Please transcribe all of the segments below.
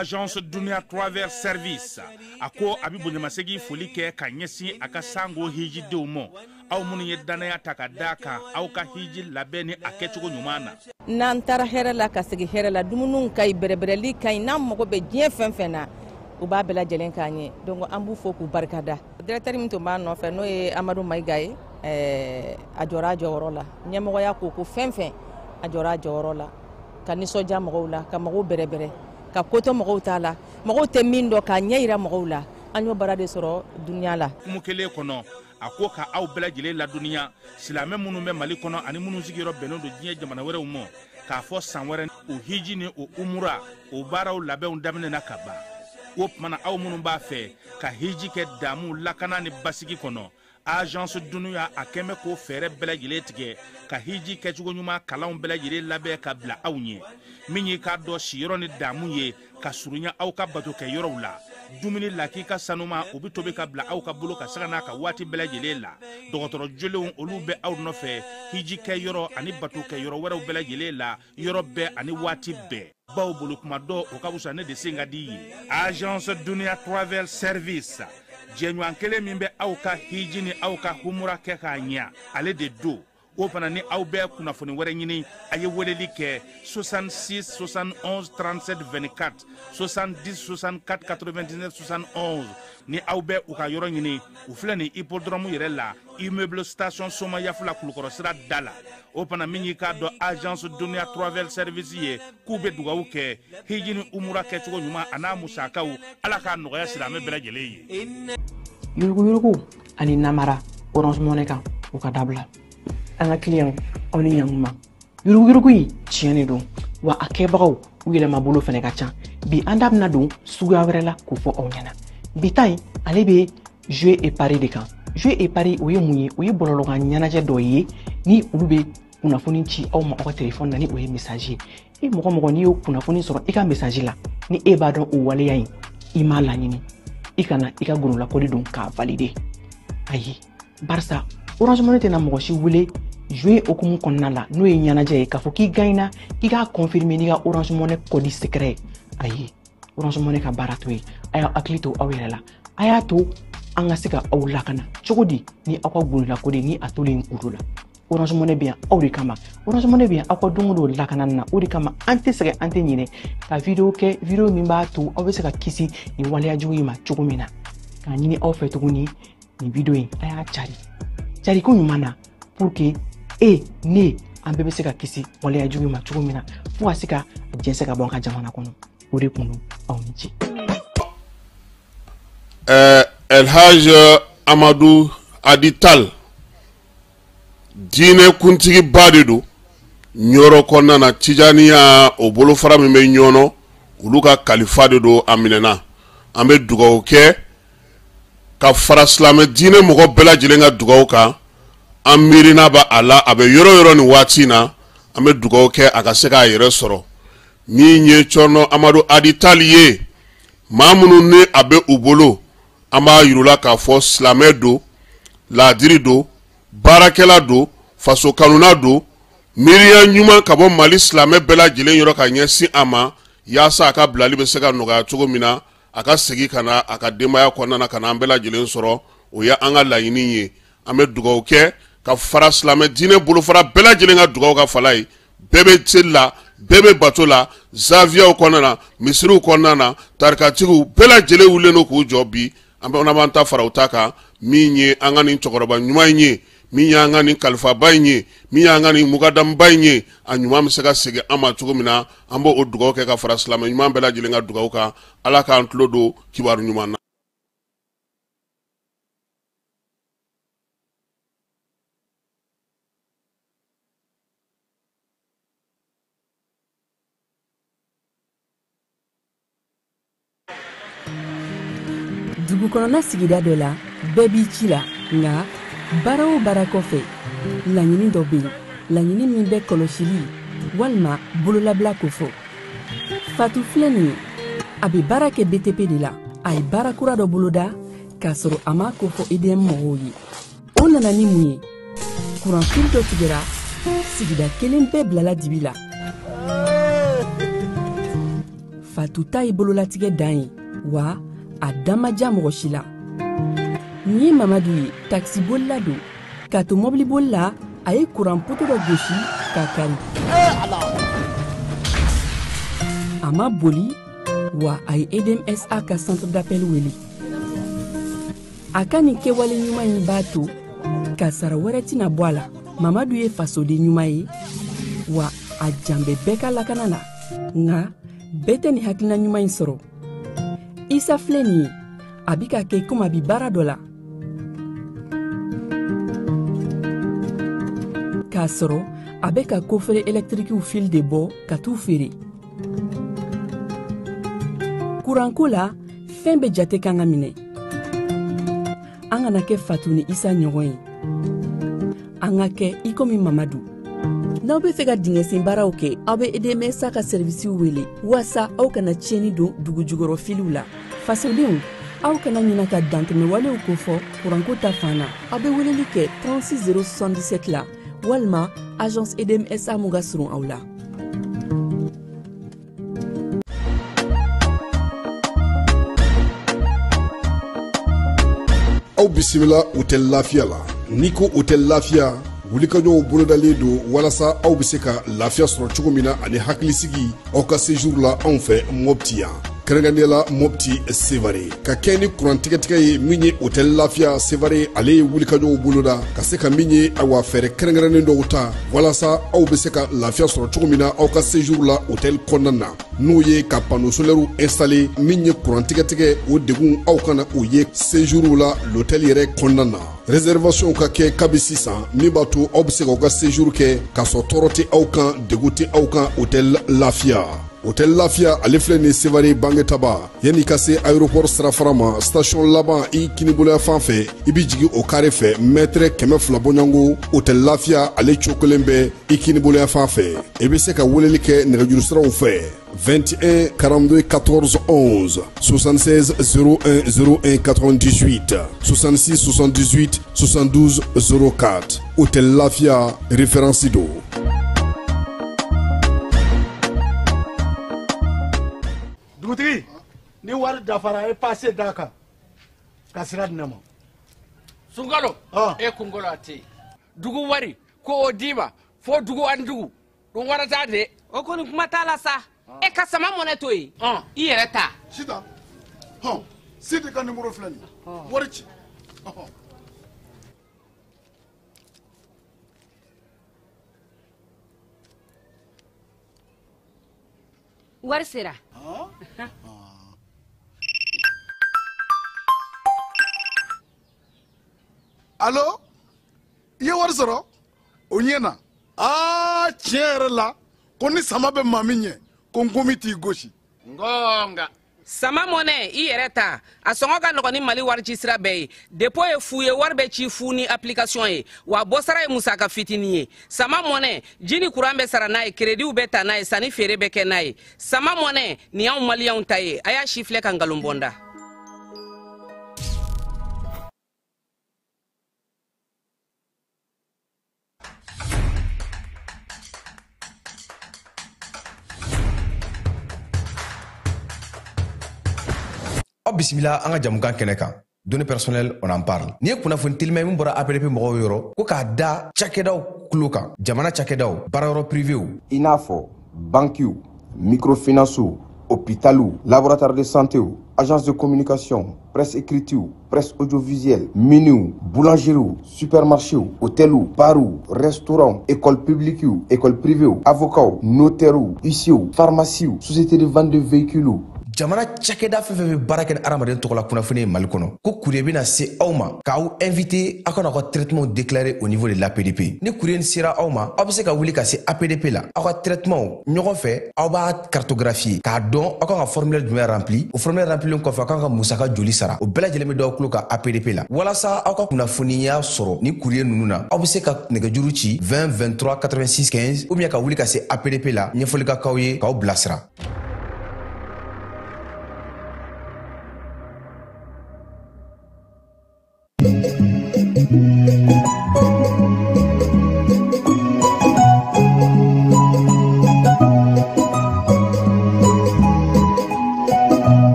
Agence Dunia Travel Service a ko a bɛ bonyamasegin foli kɛ ka ɲɛsin a ka sango hijidenw ma aw minnu ye dannaya ta ka d'a kan aw ka hiji labɛn ni a kɛcogo ɲuman na. N'an taara hɛrɛ la ka segin hɛrɛ la, dumuniw ka ɲi, bɛrɛbɛrɛli ka ɲi, n'an mago bɛ diɲɛ fɛn fɛn na, u b'a bɛɛ lajɛlen k'an ye. Donc an b'u fo k'u barikada. Directeur min tun b'a nɔfɛ n'o ye Amadu Mayiga ye, a jɔra a jɔyɔrɔ la. Ɲɛmɔgɔya ko ko fɛn fɛn, a jɔra a jɔyɔrɔ la. Ka nisɔndiya mɔgɔw la, ka mɔgɔw bɛrɛbɛrɛ, ka ko to mɔgɔw t'a la, mɔgɔw tɛ min dɔn k'a ɲɛ yira mɔgɔw la. An y'o baara de sɔrɔ dunuya la. Hukumu kelen kɔnɔ, a ko ka aw bɛɛ lajɛlen ladɔnniya silamɛ minnu bɛ Mali kɔnɔ ani minnu sigiyɔrɔ bɛnnen don diɲɛ jamana wɛrɛw ma, k'a fɔ san wɛrɛ o hiji ni o umura o baaraw labɛnw daminɛna ka ban. O tuma na aw minnu b'a fɛ ka hiji kɛ damu lakana ni basigi kɔnɔ, Agence Dunuya a kɛn bɛ k'o fɛɛrɛ bɛɛ lajɛlen tigɛ ka hiji kɛcogo ɲuman kalanw bɛɛ lajɛlen labɛn ka bila aw ɲɛ, min y'i k'a dɔn siyɔrɔ ni damu ye ka surunya aw ka batokɛyɔrɔw la. Dumuni lakika sanuma o bɛ tobi ka bila aw ka bolo ka sanga n'a ka waati bɛɛ lajɛlen la. Dɔgɔtɔrɔ jolenw olu bɛ aw nɔfɛ hiji kɛyɔrɔ ani batokɛyɔrɔ wɛrɛw bɛɛ lajɛlen la, yɔrɔ bɛɛ ani waati bɛɛ. Baw bolo kuma dɔ o ka fisa ne de sen ka di ye. Agence Dunuya Travel Service, jɛɲɔgɔn kelen min bɛ aw ka hiji ni aw ka humura kɛ k'a ɲɛ, ale de don. O fana ni aw bɛ kunnafoni wɛrɛ ɲini, a ye weleli kɛ 66 71 37 24, 70 64 99 71. Ni aw bɛ u ka yɔrɔ ɲini, u filɛ nin hippodrome yɛrɛ la, immeuble station Somayafula Kulukɔrɔ sira da la. O fana min y'i k'a dɔn Agence Dunuya Travel Service ye, k'u bɛ dugawu kɛ hiji ni umura kɛcogo ɲuman a n'a musakaw, Ala k'a nɔgɔya silamɛ bɛɛ lajɛlen ye. Yuruguyurugu ani namara Orange Money kan, o ka dabila. An ka client aw ni ɲankuma. Yuruguyurugu in tiɲɛ de don, wa a kɛbagaw u yɛlɛmabolo fɛnɛ ka ca. Bi an da bɛna don suguya wɛrɛ la k'o fɔ aw ɲɛna. Bi ta in ale bɛ jeu et pari de kan. Jeu et pari o ye mun ye? O ye bɔlɔlɔkan ɲɛnajɛ dɔ ye ni olu bɛ kunnafoni ci aw ma aw ka telefɔni na, ni o ye message ye. E mɔgɔ mɔgɔ n'i y'o kunnafoni sɔrɔ i ka message la, ni e b'a dɔn o waleya in i m'a laɲini, i kana i ka gololakɔli don k'a valider. Ayi, barisa Orange Money tɛna mɔgɔ si wele jouer hukumu kɔnɔna la n'o ye ɲɛnajɛ ye k'a fɔ k'i gagnera k'i k'a confirmer n'i ka Orange Money code secret ye. Ayi, Orange Money ka baara t'o ye. A y'aw hakili to aw yɛrɛ la, a y'a to an ka se ka aw lakana cogo di ni aw ka gololakɔli ni a tolen kuru la. Orange Money bɛ yan aw de kama. Orange Money bɛ yan aw ka don o don lakanani na. O de kama an tɛ sɛgɛn, an tɛ ɲinɛ ka video kɛ, video min b'a to aw bɛ se ka kisi nin waleya jugu in ma cogo min na. K'a ɲini aw fɛ tuguni, nin video in a y'a cari cari ko ɲuman na pour que e ne an bɛɛ bɛ se ka kisi waleya jugu in ma cogo min na, fo ka se ka jɛnsɛn ka bɔ an ka jamana kɔnɔ. O de kun don, aw ni ce. El Hadj Amadou Hady Tall diinɛ kuntigiba de don Ɲɔrɔ kɔnɔna na. Tijaniya o bolofara min bɛ Ɲɔnɔ, olu ka kalifa de don, a minɛna. An bɛ dugawu kɛ ka fara silamɛ diinɛ mɔgɔ bɛɛ lajɛlen ka dugawu kan. An miirina b'a a la, a bɛ yɔrɔ yɔrɔ nin waati in na, an bɛ dugawu kɛ a ka se k'a yɛrɛ sɔrɔ. Min ye Cɔrɔnɔ Amadu Hady Tall ye, maa minnu ni a bɛ u bolo, an b'a yir'u la k'a fɔ silamɛ don, laadiri don, baarakɛla don, faso kanuna don, miiriya ɲuman ka bɔ Mali silamɛ bɛɛ lajɛlen yɔrɔ ka ɲɛsin a ma, yaasa a ka bilali bɛ se ka nɔgɔya cogo min na, a ka segin ka na a ka denbaya kɔnɔna na ka na an bɛɛ lajɛlen sɔrɔ. O ye an ka laɲini ye. An bɛ dugawu kɛ ka fara silamɛ diinɛ bolofara bɛɛ lajɛlen ka dugawu ka fala ye. Bɛɛ bɛ seli la, bɛɛ bɛ bato la, zaviyaw kɔnɔna na, misiriw kɔnɔna na, tarikatigiw bɛɛ lajɛlen wulilen don k'u jɔ bi. An bɛ b'an ta fara u ta kan. Min ye an ka nin cɛkɔrɔba ɲuman in ye, min y'an ka nin kalifaba in ye, min y'an ka nin mukadamuba in ye, a ɲuman bɛ se ka segin an ma cogo min na, an b'o dugawu kɛ ka fara silamɛ ɲuman bɛɛ lajɛlen ka dugawu kan. Ala k'an tulo don kibaru ɲuman na. Dugu kɔnɔna sigida dɔ la, bɛɛ b'i ci la, nka baara o baara kɔfɛ, laɲini dɔ bɛ yen, laɲini min bɛ kɔlɔsili walima bololabila kofɔ. Fatu filɛ nin ye, a bɛ baara kɛ BTP de la. A ye baara kura dɔ boloda k'a sɔrɔ a m'a kofɔ EDM mɔgɔw ye. O nana ni mun ye? Kuranfili dɔ tigɛra, sigida kelen bɛɛ bilala dibi la. Fatu ta ye bololatigɛ dan ye, wa a da ma diya mɔgɔ si la. Nin ye Mamadu ye, takisibolila don. K'a to mɔbiliboli la, a ye kuran poto dɔ gosi k'a kari. A ma boli, wa a ye EDMSA ka centre d'appel wele. A ka nin kɛwale ɲuman in b'a to kasara wɛrɛ tɛna bɔ a la. Mamadu ye fasoden ɲuman ye, wa a jan bɛ bɛɛ ka lakana la. Nka bɛɛ tɛ nin hakilina ɲuman in sɔrɔ. Isa filɛ nin ye, a bɛ ka kɛ komi a bɛ baara dɔ la, k'a sɔrɔ a bɛ ka kofere ɛlɛtirikiw fil de bɔ ka t'u feere. Kuranko la, fɛn bɛɛ jate kan ka minɛ. An kana kɛ Fatu ni Isa ɲɔgɔn ye, an ka kɛ i komi Mamadu. N'aw bɛ fɛ ka dingɛsen baaraw kɛ, aw bɛ EDMSA ka sɛrivisiw wele waasa aw kana tiɲɛni don dugu jukɔrɔ filiw la. Fasodenw, aw kana ɲina ka dantɛmɛwalew kofɔ kuranko ta fan na. Aw bɛ weleli kɛ 36 077 la walima agence EDMSA mun ka surun aw la. Aw bisimila Hôtel Lafiya la. N'i ko Hôtel Lafiya, wulikajɔw bolodalen don walasa aw bɛ se ka lafiya sɔrɔ cogo min na ani hakilisigi aw ka séjour la anw fɛ Mopti yan, kɛrɛnkɛrɛnnenya la Mopti Sevare. Ka kɛ ni kuran tigɛtigɛ ye min ye Hôtel Lafiya Sevare, ale ye wulikajɔw boloda ka se ka min ye awa fɛɛrɛ kɛrɛnkɛrɛnnen dɔw ta walasa aw bɛ se ka lafiya sɔrɔ cogo min na aw ka séjour la hôtel kɔnɔna na, n'o ye ka panneau solaire installé. Min ye kuran tigɛtigɛ, o degun aw kana o ye séjour la l'hôtel yɛrɛ kɔnɔna na. Réservation ka kɛ kabi sisan, min b'a to aw bɛ se k'aw ka séjour kɛ k'a sɔrɔ tɔɔrɔ tɛ aw kan, degun tɛ aw kan. Hôtel Lafiya, Hôtel Lafiya, ale filɛ nin Sevare Bangetaba, yanni ka se aéroport sirafara ma, station laban i kiniboloya fan fɛ, i bɛ jigin o carré fɛ, mètre 200 bɔɲɔgɔnko. Hôtel Lafiya, ale cogo kelen bɛ i kiniboloya fan fɛ. I bɛ se ka weleli kɛ nɛgɛjuru siraw fɛ: 21 42 14 11, 76 01 01 98, 66 78 72 04. Hôtel Lafia, référence do. Dugutigi, ni wari dafara, e passe d'a kan ka sira di ne ma. Sunkalo, e kunkolo a tɛ yen. Dugu wari ko o d'i ma fo dugu ani dugu dun wara t'a de. O kɔni kuma t'a la sa. E ka sama mɔnɛ to yen, i yɛrɛ ta. Sitan hɔn, Sidi ka nimoro filɛ nin ye, wari ci. Wari sera. Alo, i ye wari sɔrɔ o ɲɛ na. Aa, tiɲɛ yɛrɛ la, ko ni sama bɛ maa min ɲɛ, ko nkomi t'i gosi. Ngonga. Sama mɔnɛ, i yɛrɛ ta, a sɔngɔ ka nɔgɔn ni Mali wari ci sira bɛɛ ye. Dépôt ye fu ye, wari bɛ ci fu ni application ye, wa bɔsara ye musaka fitinin ye. Sama mɔnɛ, ji ni kuran bɛ sara n'a ye, créditw bɛ ta n'a ye, sanni feere bɛ kɛ n'a ye. Sama mɔnɛ nin y'anw maliyɛnw ta ye. A y'a si filɛ ka nkalon bɔ n da. Aw bisimila an ka jamukan kɛnɛ kan, données personnelles, on en parle. Nin ye kunnafoni telima min bɔra APDP mɔgɔw yɔrɔ, ko k'a da cakɛdaw kulo kan, jamana cakɛdaw, baarayɔrɔ privéw, i n'a fɔ bankiw, microfinancew, hôpitaliw, laboratoire de santéw, agence de communication, presse écritew, presse audiovisuelle, miniw, boulangeriew, supermarchéw, hôteliw, barw, restaurants, école publiquew, école privéw, avocats, notairew, huissierw, pharmaciew, société de vente de véhicules. Jamana cakɛda fɛn fɛn bɛ baara kɛ ni hadamaden tɔgɔ la kunnafoni ye Mali kɔnɔ, ko courrier bɛna se aw ma k'aw invité aw ka n'aw ka traitement déclarer au niveau de l'APDP. Ni courrier nin sera aw ma, aw bɛ se ka wuli ka se APDP la, aw ka traitement ɲɔgɔn fɛ, aw b'a cartographier k'a dɔn aw kan ka formulaire jumɛn rempli, o formulaire remplilen kɔfɛ aw kan ka musaka joli sara, o bɛɛ lajɛlen bɛ d'aw tulo kan APDP la. Walasa aw ka kunnafoniya sɔrɔ ni courrier ninnu na, aw bɛ se ka nɛgɛjuru ci 20 23 86 15 ou bien ka wuli ka se APDP la, ɲɛfɔli ka k'aw ye k'aw bilasira.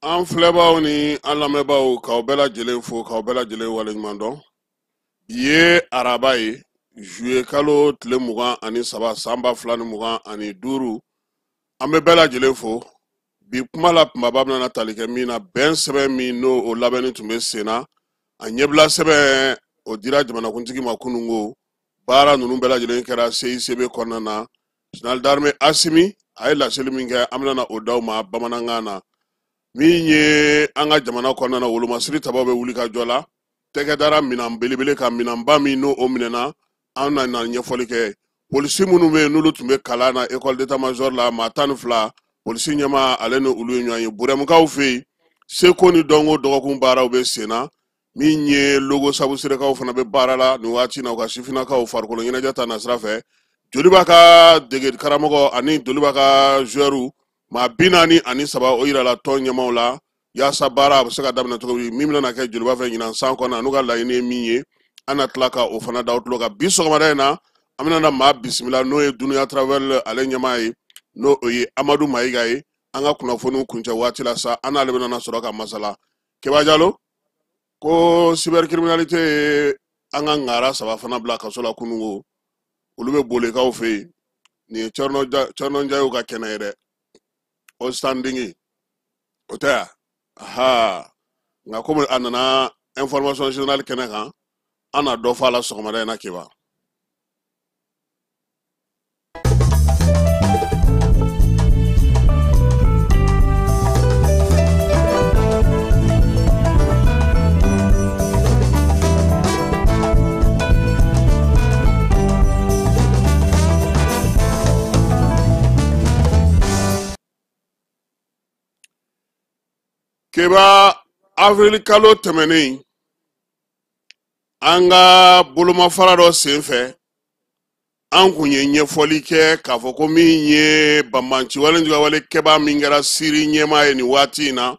An filɛbaaw ni an lamɛnbaaw, k'aw bɛɛ lajɛlen fo, k'aw bɛɛ lajɛlen waleɲuman dɔn. Bi ye araba ye, juillet kalo tile 23 san 2025. An bɛ bɛɛ lajɛlen fo. Bi kuma la kumaba bɛna tali kɛ min na, bɛn sɛbɛn min n'o o labɛnni tun bɛ sen na, a ɲɛbila sɛbɛn o dira jamanakuntigi ma kununko. Baara ninnu bɛɛ lajɛlen kɛra CICB kɔnɔna na. Général d'armée Asimi a ye laseli min kɛ, an bɛna o d'aw ma bamanankan na. Min ye an ka jamana kɔnɔna na, wolomasiri tabaw bɛ wuli ka jɔ la, tɛgɛ dara minan belebele kan, minanba min n'o o minɛna, an nana ɲɛfɔli kɛ. Polisi minnu bɛ yen n'olu tun bɛ kalan na école d'état major la, maa 12, polisi ɲɛmaa ale ni olu ye ɲɔgɔn ye. Burɛmukaw fɛ yen, seko ni dɔnko dɔgɔkun baaraw bɛ sen na. Min ye logo sabuserekaw fana bɛ baara la nin waati na, u ka sifinnakaw farikolo ɲɛnajɛ ta nasira fɛ. Joliba ka dege karamɔgɔ ani Joliba ka joueur maa 43, o yirala tɔn ɲɛmaaw la yaasa baara a bɛ se ka daminɛ cogo min, min bɛna kɛ Joliba fɛ ɲinan san kɔnɔ, n'u ka laɲini ye min ye, an na tila ka o fana da aw tulo kan. Bi sɔgɔmada in na, an bɛna maa bisimila n'o ye Dunuya Travel ale ɲɛmaa ye, n'o o ye Amadu Mayiga ye. An ka kunnafoniw kuncɛ waati la sa, an n'ale bɛna sɔrɔ ka masala. Keba Jalo ko cybercriminalité ye an ka ŋara 3 fana bila kaso la kununko, olu bɛ Bolekaw fɛ yen. Nin ye Cɛrno Njayew ka kɛnɛ ye dɛ, o standing o tɛ yan. Aha, nka komi a nana information générale kɛnɛ kan, an na dɔ fɔ a la sɔgɔmada in na. Keba. Keba, avril kalo tɛmɛnen, an ka bolomafara dɔ senfɛ, an kun ye ɲɛfɔli kɛ k'a fɔ ko min ye banbanci wale jugawale kɛbaa min kɛra Siri ɲɛmaa ye nin waati in na,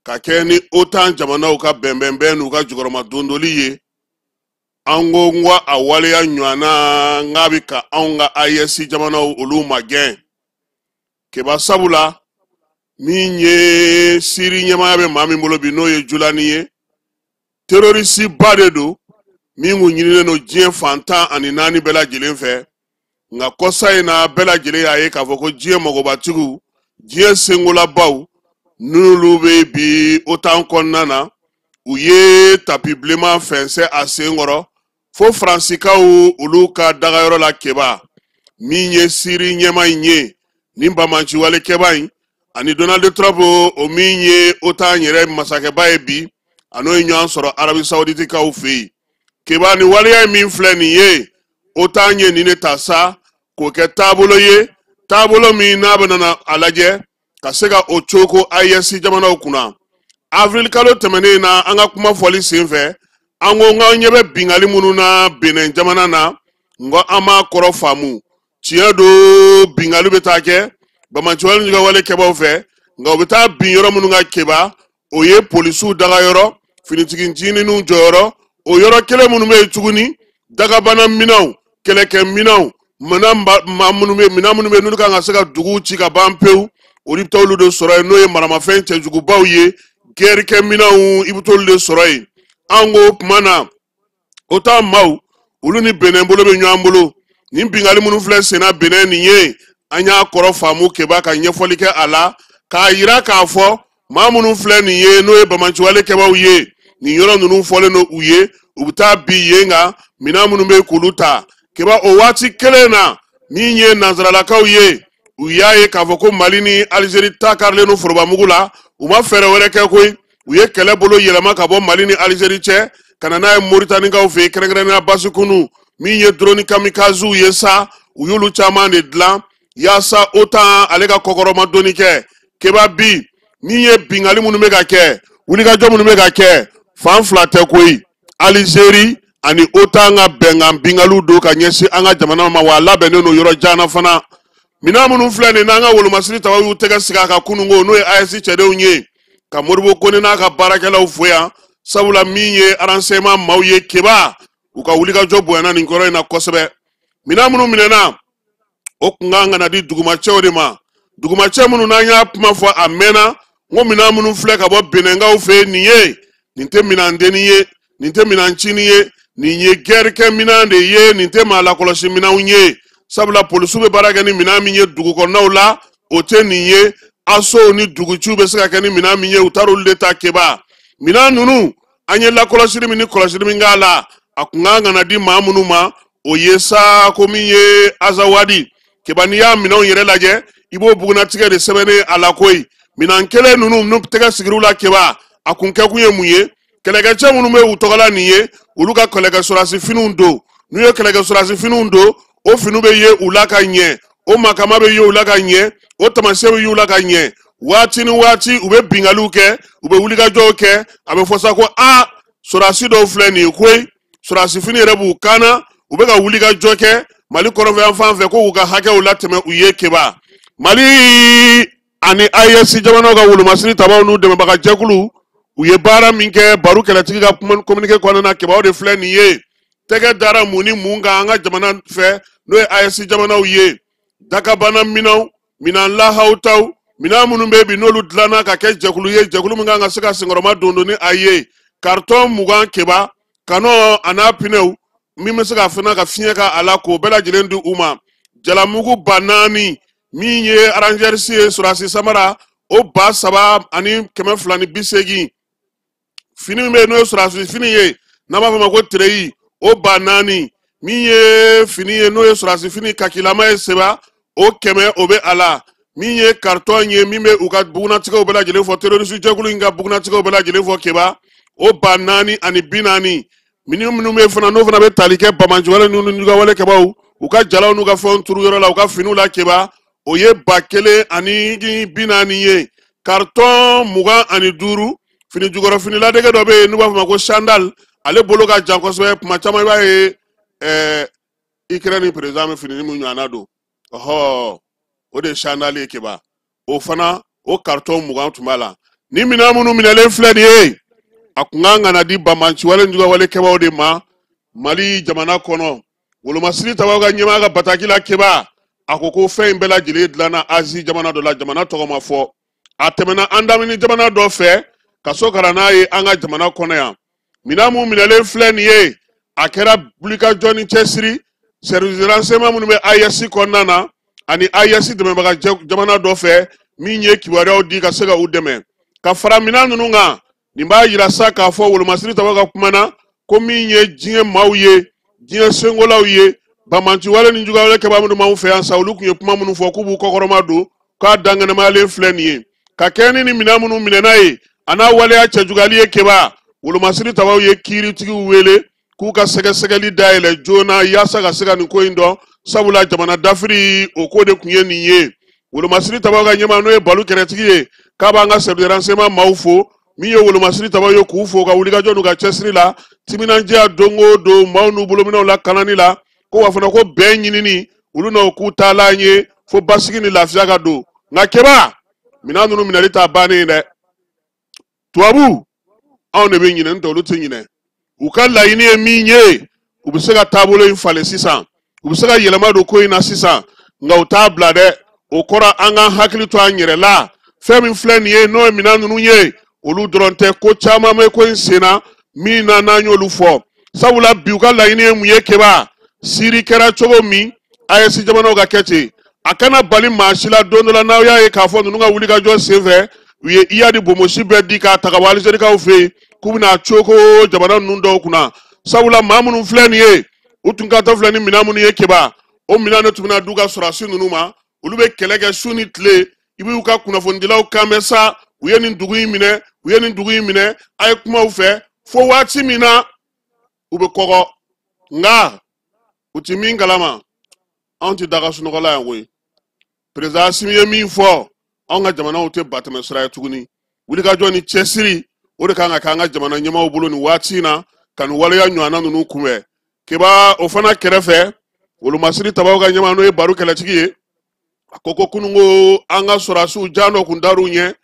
ka kɛ ni OTAN jamanaw ka bɛnbɛnbɛn n'u ka jukɔrɔma dondoli ye, an ko n ko a waleya ɲɔgɔnna n k'a bɛ ka anw ka AES jamanaw olu magɛn. Keba, sabula min ye Siri ɲɛmaaya bɛ maa min bolo bi, n'o ye Julani ye, terroriste ba de don min kun ɲininen don diɲɛ fan 14 bɛɛ lajɛlen fɛ. Nka kɔsa in na, bɛɛ lajɛlen y'a ye k'a fɔ ko diɲɛ magobatigiw, diɲɛ sengolabaw, n'olu bɛ bi OTAN kɔnɔna na, u ye tapi bilenman fɛnsɛ a sen kɔrɔ fo Faransikaw olu ka dagayɔrɔ la. Keba, min ye Siri ɲɛmaa in ye ni banbanciwale kɛba in, ani Donald Trump o min ye OTAN yɛrɛ masakɛba ye bi, a n'o ye ɲɔgɔn sɔrɔ Arabi Saouditikaw fɛ yen. Keba, ni waleya min filɛ nin ye, OTAN ye nin de ta sa k'o kɛ taabolo ye, taabolo min n'a bɛna a lajɛ ka se ka o coko AES jamanaw kunna. Avril kalo tɛmɛnen na, an ka kuma fɔli sen fɛ, an ko k'an ɲɛ bɛ bingali minnu na Benin jamana na, n ko an m'a kɔrɔ faamu. Tiɲɛ don, bingali bɛ taa kɛ banbanciwale jugawale kɛbaw fɛ, nka u bɛ taa bin yɔrɔ minnu ka Keba, o ye polisiw dagayɔrɔ, finitigi ncininw jɔyɔrɔ, o yɔrɔ kelen minnu bɛ yen tuguni, dagabana minɛnw, kɛlɛkɛ minɛnw, Minɛn minnu bɛ n'olu kan ka se ka duguw ci ka ban pewu, olu bɛ taa olu de sɔrɔ yen, n'o ye maramafɛn cɛjugubaw ye, gɛrikɛminɛnw, i bɛ t'olu de sɔrɔ yen. An ko tuma na OTAN maaw olu ni Benin bolo bɛ ɲɔgɔn bolo. Nin bingali minnu filɛ senna Benin nin ye, an y'a kɔrɔ faamu Keba ka ɲɛfɔli kɛ a la k'a yira k'a fɔ maa minnu filɛ nin ye, n'o ye bamaciwale kɛbaaw ye, nin yɔrɔ ninnu fɔlen don u ye, u bɛ taa bi yen kan minɛn minnu bɛ k'olu ta. Keba o waati kelen na, min ye nansaralakaw ye, u y'a ye k'a fɔ ko Mali ni Alizeri ta karilen don forobamugu la, u ma fɛɛrɛ wɛrɛ kɛ koyi, u ye kɛlɛ bolo yɛlɛma ka bɔ Mali ni Alizeri cɛ ka na n'a ye Moritanikaw fɛ yen, kɛrɛnkɛrɛnnenya Basikunu, min ye drone kamikazew ye sa, u y'olu caman de dilan yaasa OTAN ale ka kɔkɔrɔma donni kɛ. Keba bi min ye bingali minnu bɛ ka kɛ, wulikajɔ minnu bɛ ka kɛ, fan fila tɛ koyi, Alizeri ani OTAN ka bɛnkan bingaliw don ka ɲɛsin an ka jamana ma, wa a labɛnnen don yɔrɔ jan na fana. Minɛn minnu filɛ nin n'an ka wolomasiri tabaw y'u tɛgɛ sigi a kan kununko, n'o ye AES cɛdenw ye, ka Modibo Kone n'a ka baarakɛlaw fo yan, sabula min ye renseignement maaw ye Keba, u ka wulikajɔ bonyana nin kɔrɔ in na kosɛbɛ. Minɛn minnu minɛna, o kun kan ka na di dugumacɛw de ma, dugumacɛ minnu n'an y'a kuma fɔ a mɛnna, n ko minɛn minnu filɛ ka bɔ Benɛnkaw fɛ yen nin ye, nin tɛ minɛndenni ye, nin tɛ minɛn cini ye, nin ye gɛrikɛ minɛn de ye, nin tɛ maa lakɔlɔsi minɛnw ye, sabula polisiw bɛ baara kɛ ni minɛn min ye dugu kɔnɔnaw la, o tɛ nin ye. Asow ni duguciw bɛ se ka kɛ ni minɛn min ye, u taar'olu de ta Keba. Minɛn ninnu, an ye lakɔlɔsili min ni kɔlɔsili min k'a la, a kun kan ka na di maa minnu ma, o ye sa ko min ye Azawadi. Keba, n'i y'a minɛnw yɛrɛ lajɛ, i b'o bugunnatigɛ de sɛbɛnnen a la koyi. Minɛn kelen ninnu n'u tɛgɛ sigir'u la Keba, a kun kɛkun ye mun ye? Kɛlɛkɛcɛ minnu bɛ u tɔgɔ la nin ye, olu ka kɛlɛkɛ sɔrɔdasi finiw don. N'u ye kɛlɛkɛ sɔrɔdasi finiw don, o finiw bɛ ye u la ka ɲɛ, o makama bɛ ye u la ka ɲɛ, o taamasiyɛn bɛ ye u la ka ɲɛ. Waati ni waati u bɛ bingaliw kɛ, u bɛ wulikajɔw kɛ, a bɛ fɔ sa ko a sɔrɔdasi dɔw filɛ nin ye koyi, sɔrɔdasi fini yɛrɛ b'u kan na, u bɛ ka wulikajɔ kɛ Mali kɔrɔnfɛ fan fɛ ko k'u ka hakɛw latɛmɛ u ye Keba. Mali ani AES jamanaw ka wolomasiri tabaw n'u dɛmɛbaga jɛkulu, u ye baara min kɛ Baru kɛlɛtigi ka communiqué kɔnɔna na, Keba, o de filɛ nin ye. Tɛgɛ dara mun ni mun kan an ka jamana fɛ, n'o ye AES jamanaw ye, dakabana minɛnw, minɛn lahawutaw, minɛn minnu bɛ bi n'olu dilanna ka kɛ jɛkulu ye, jɛkulu min kan ka se ka senkɔrɔma don don ni a ye, karitɔn 20 Keba, kanɔ a n'a pinɛw, min bɛ se ka fana ka fiɲɛ ka a la k'o bɛɛ lajɛlen di u ma. Jalamugu 4000, min ye arangɛrisi ye sɔrɔdasi samara, o 3280. Fini min bɛ yen n'o ye sɔrɔdasi fini ye, n'an b'a fɔ o ma ko tereyi, o 4000. Min ye fini ye n'o ye sɔrɔdasi fini kakilama ye seba, o 100 o bɛ a la. Min ye karitɔn ye min bɛ u ka bugunnatigɛw bɛɛ lajɛlen fɔ, terroriste jɛkulu in ka bugunnatigɛw bɛɛ lajɛlen fɔ Keba, o 4040. Minnu minnu bɛ fana n'o fana bɛ tali kɛ bamaciwale ninnu ni jugawale kɛbaaw, u ka jalaw n'u ka fɛnw turu yɔrɔ la, u ka finiw la Keba, o ye 1040 ye. Karitɔn 25, fini jukɔrɔ fini ladege dɔ bɛ yen n'u b'a fɔ o ma ko sandal, ale bolo ka jan kosɛbɛ, kuma caman i b'a ye Ukraine président bɛ fini min ɲɔgɔnna don, ɔhɔ, o de ye sandal ye Keba, o fana o karitɔn 20 tun b'a la. Ni minɛn minnu minɛlen filɛ nin ye, a kun kan ka na di bamaciwale ni jugawale kɛbaaw de ma Mali jamana kɔnɔ. Wolomasiri tabaw ka ɲɛmaa ka bataki la Keba, a ko ko fɛn in bɛɛ lajɛlen dilanna Azi jamana dɔ la, jamana tɔgɔ ma fɔ, a tɛmɛna an damini jamana dɔ fɛ ka so ka na n'a ye an ka jamana kɔnɔ yan. Minɛn mun minɛlen filɛ nin ye, a kɛra wulikajɔ ni cɛsiri service de renseignement minnu bɛ AES kɔnɔna na ani AES dɛmɛbaga jamana dɔ fɛ, min ye kibaruyaw di ka se ka u dɛmɛ ka fara minɛn ninnu kan. Nin b'a yira sa k'a fɔ wolomasiri tabaw ka kuma na ko min ye diɲɛ maaw ye, diɲɛ senkolaw ye, bamaciwale ni jugawale kɛbaa minnu b'anw fɛ yan sa, olu tun ye kuma minnu fɔ k'u b'u kɔkɔrɔma don, k'a dankɛnɛmayalen filɛ nin ye. Ka kɛ ni nin minɛn minnu minɛna ye, a n'a waleya cɛjuguyali ye Keba, wolomasiri tabaw ye kiiritigiw wele k'u ka sɛgɛsɛgɛli dayɛlɛ joona yaasa ka se ka nin ko in dɔn, sabula jamana dafiri o ko de tun ye nin ye. Wolomasiri tabaw ka ɲɛmaa n'o ye Balu kɛrɛtigi ye, k'a b'an ka service de renseignement maaw fo, min ye wolomasiri tabaw ye k'u fo ka wulikajɔ n'u ka cɛsiri la, timinandiya don o don maaw n'u bolominɛw lakanani la, ko wa fana ko bɛn ɲinini olu n'o k'u taalan ye fo basigi ni lafiya ka don. Nka Keba, minɛn ninnu minɛli t'a bannen ye dɛ. Tubabu anw de bɛ ɲinɛ, n'o tɛ olu tɛ ɲinɛ. U ka laɲini ye min ye, u bɛ se ka taabolo in falen sisan. U bɛ se ka yɛlɛma don ko in na sisan, nka u t'a bila dɛ. O kɔrɔ, an k'an hakili to an yɛrɛ la. Fɛn min filɛ nin ye, n'o ye minɛn ninnu ye, olu dɔrɔn tɛ, ko caman bɛ ko in sen na min na n'an y'olu fɔ. Sabula bi u ka laɲini ye mun ye? Keba Siri kɛra cogo min, AES jamanaw ka kɛ ten. A kana bali maa si la, don dɔ la n'aw y'a ye k'a fɔ ninnu ka wulikajɔ senfɛ, u ye Iyadi bonbosi bɛɛ di k'a ta ka bɔ Alizerikaw fɛ yen, k'u bɛna coko jamana ninnu dɔw kunna. Sabula maa minnu filɛ nin ye, u tun ka tɔ filɛ ni minɛn minnu ye, Keba, o minɛn de tun bɛna d'u ka sɔrɔdasi ninnu ma. Olu bɛ kɛlɛ kɛ su ni tile, i b'u ka kunnafonidilaw kan mɛn sa, u ye nin dugu in minɛ, u ye nin dugu in minɛ, a ye kumaw fɛ fo waati min na u bɛ kɔgɔ. Nka u ti min kalama, anw ti daga sunɔgɔ la yan koyi. Président Asimi ye min fɔ, anw ka jamanaw tɛ batɛmɛ sira ye tuguni. Wulikajɔ ni cɛsiri, o de kan ka kɛ an ka jamana ɲɛmaaw bolo nin waati in na, ka nin waleya ɲɔgɔnna ninnu kunbɛn. Keba, o fana kɛrɛfɛ, wolomasiri tabaw ka ɲɛmaa, n'o ye Baro Kɛlɛtigi ye, a ko ko kununko an ka sɔrɔdasiw jan dɔ kun dar'u ɲɛ,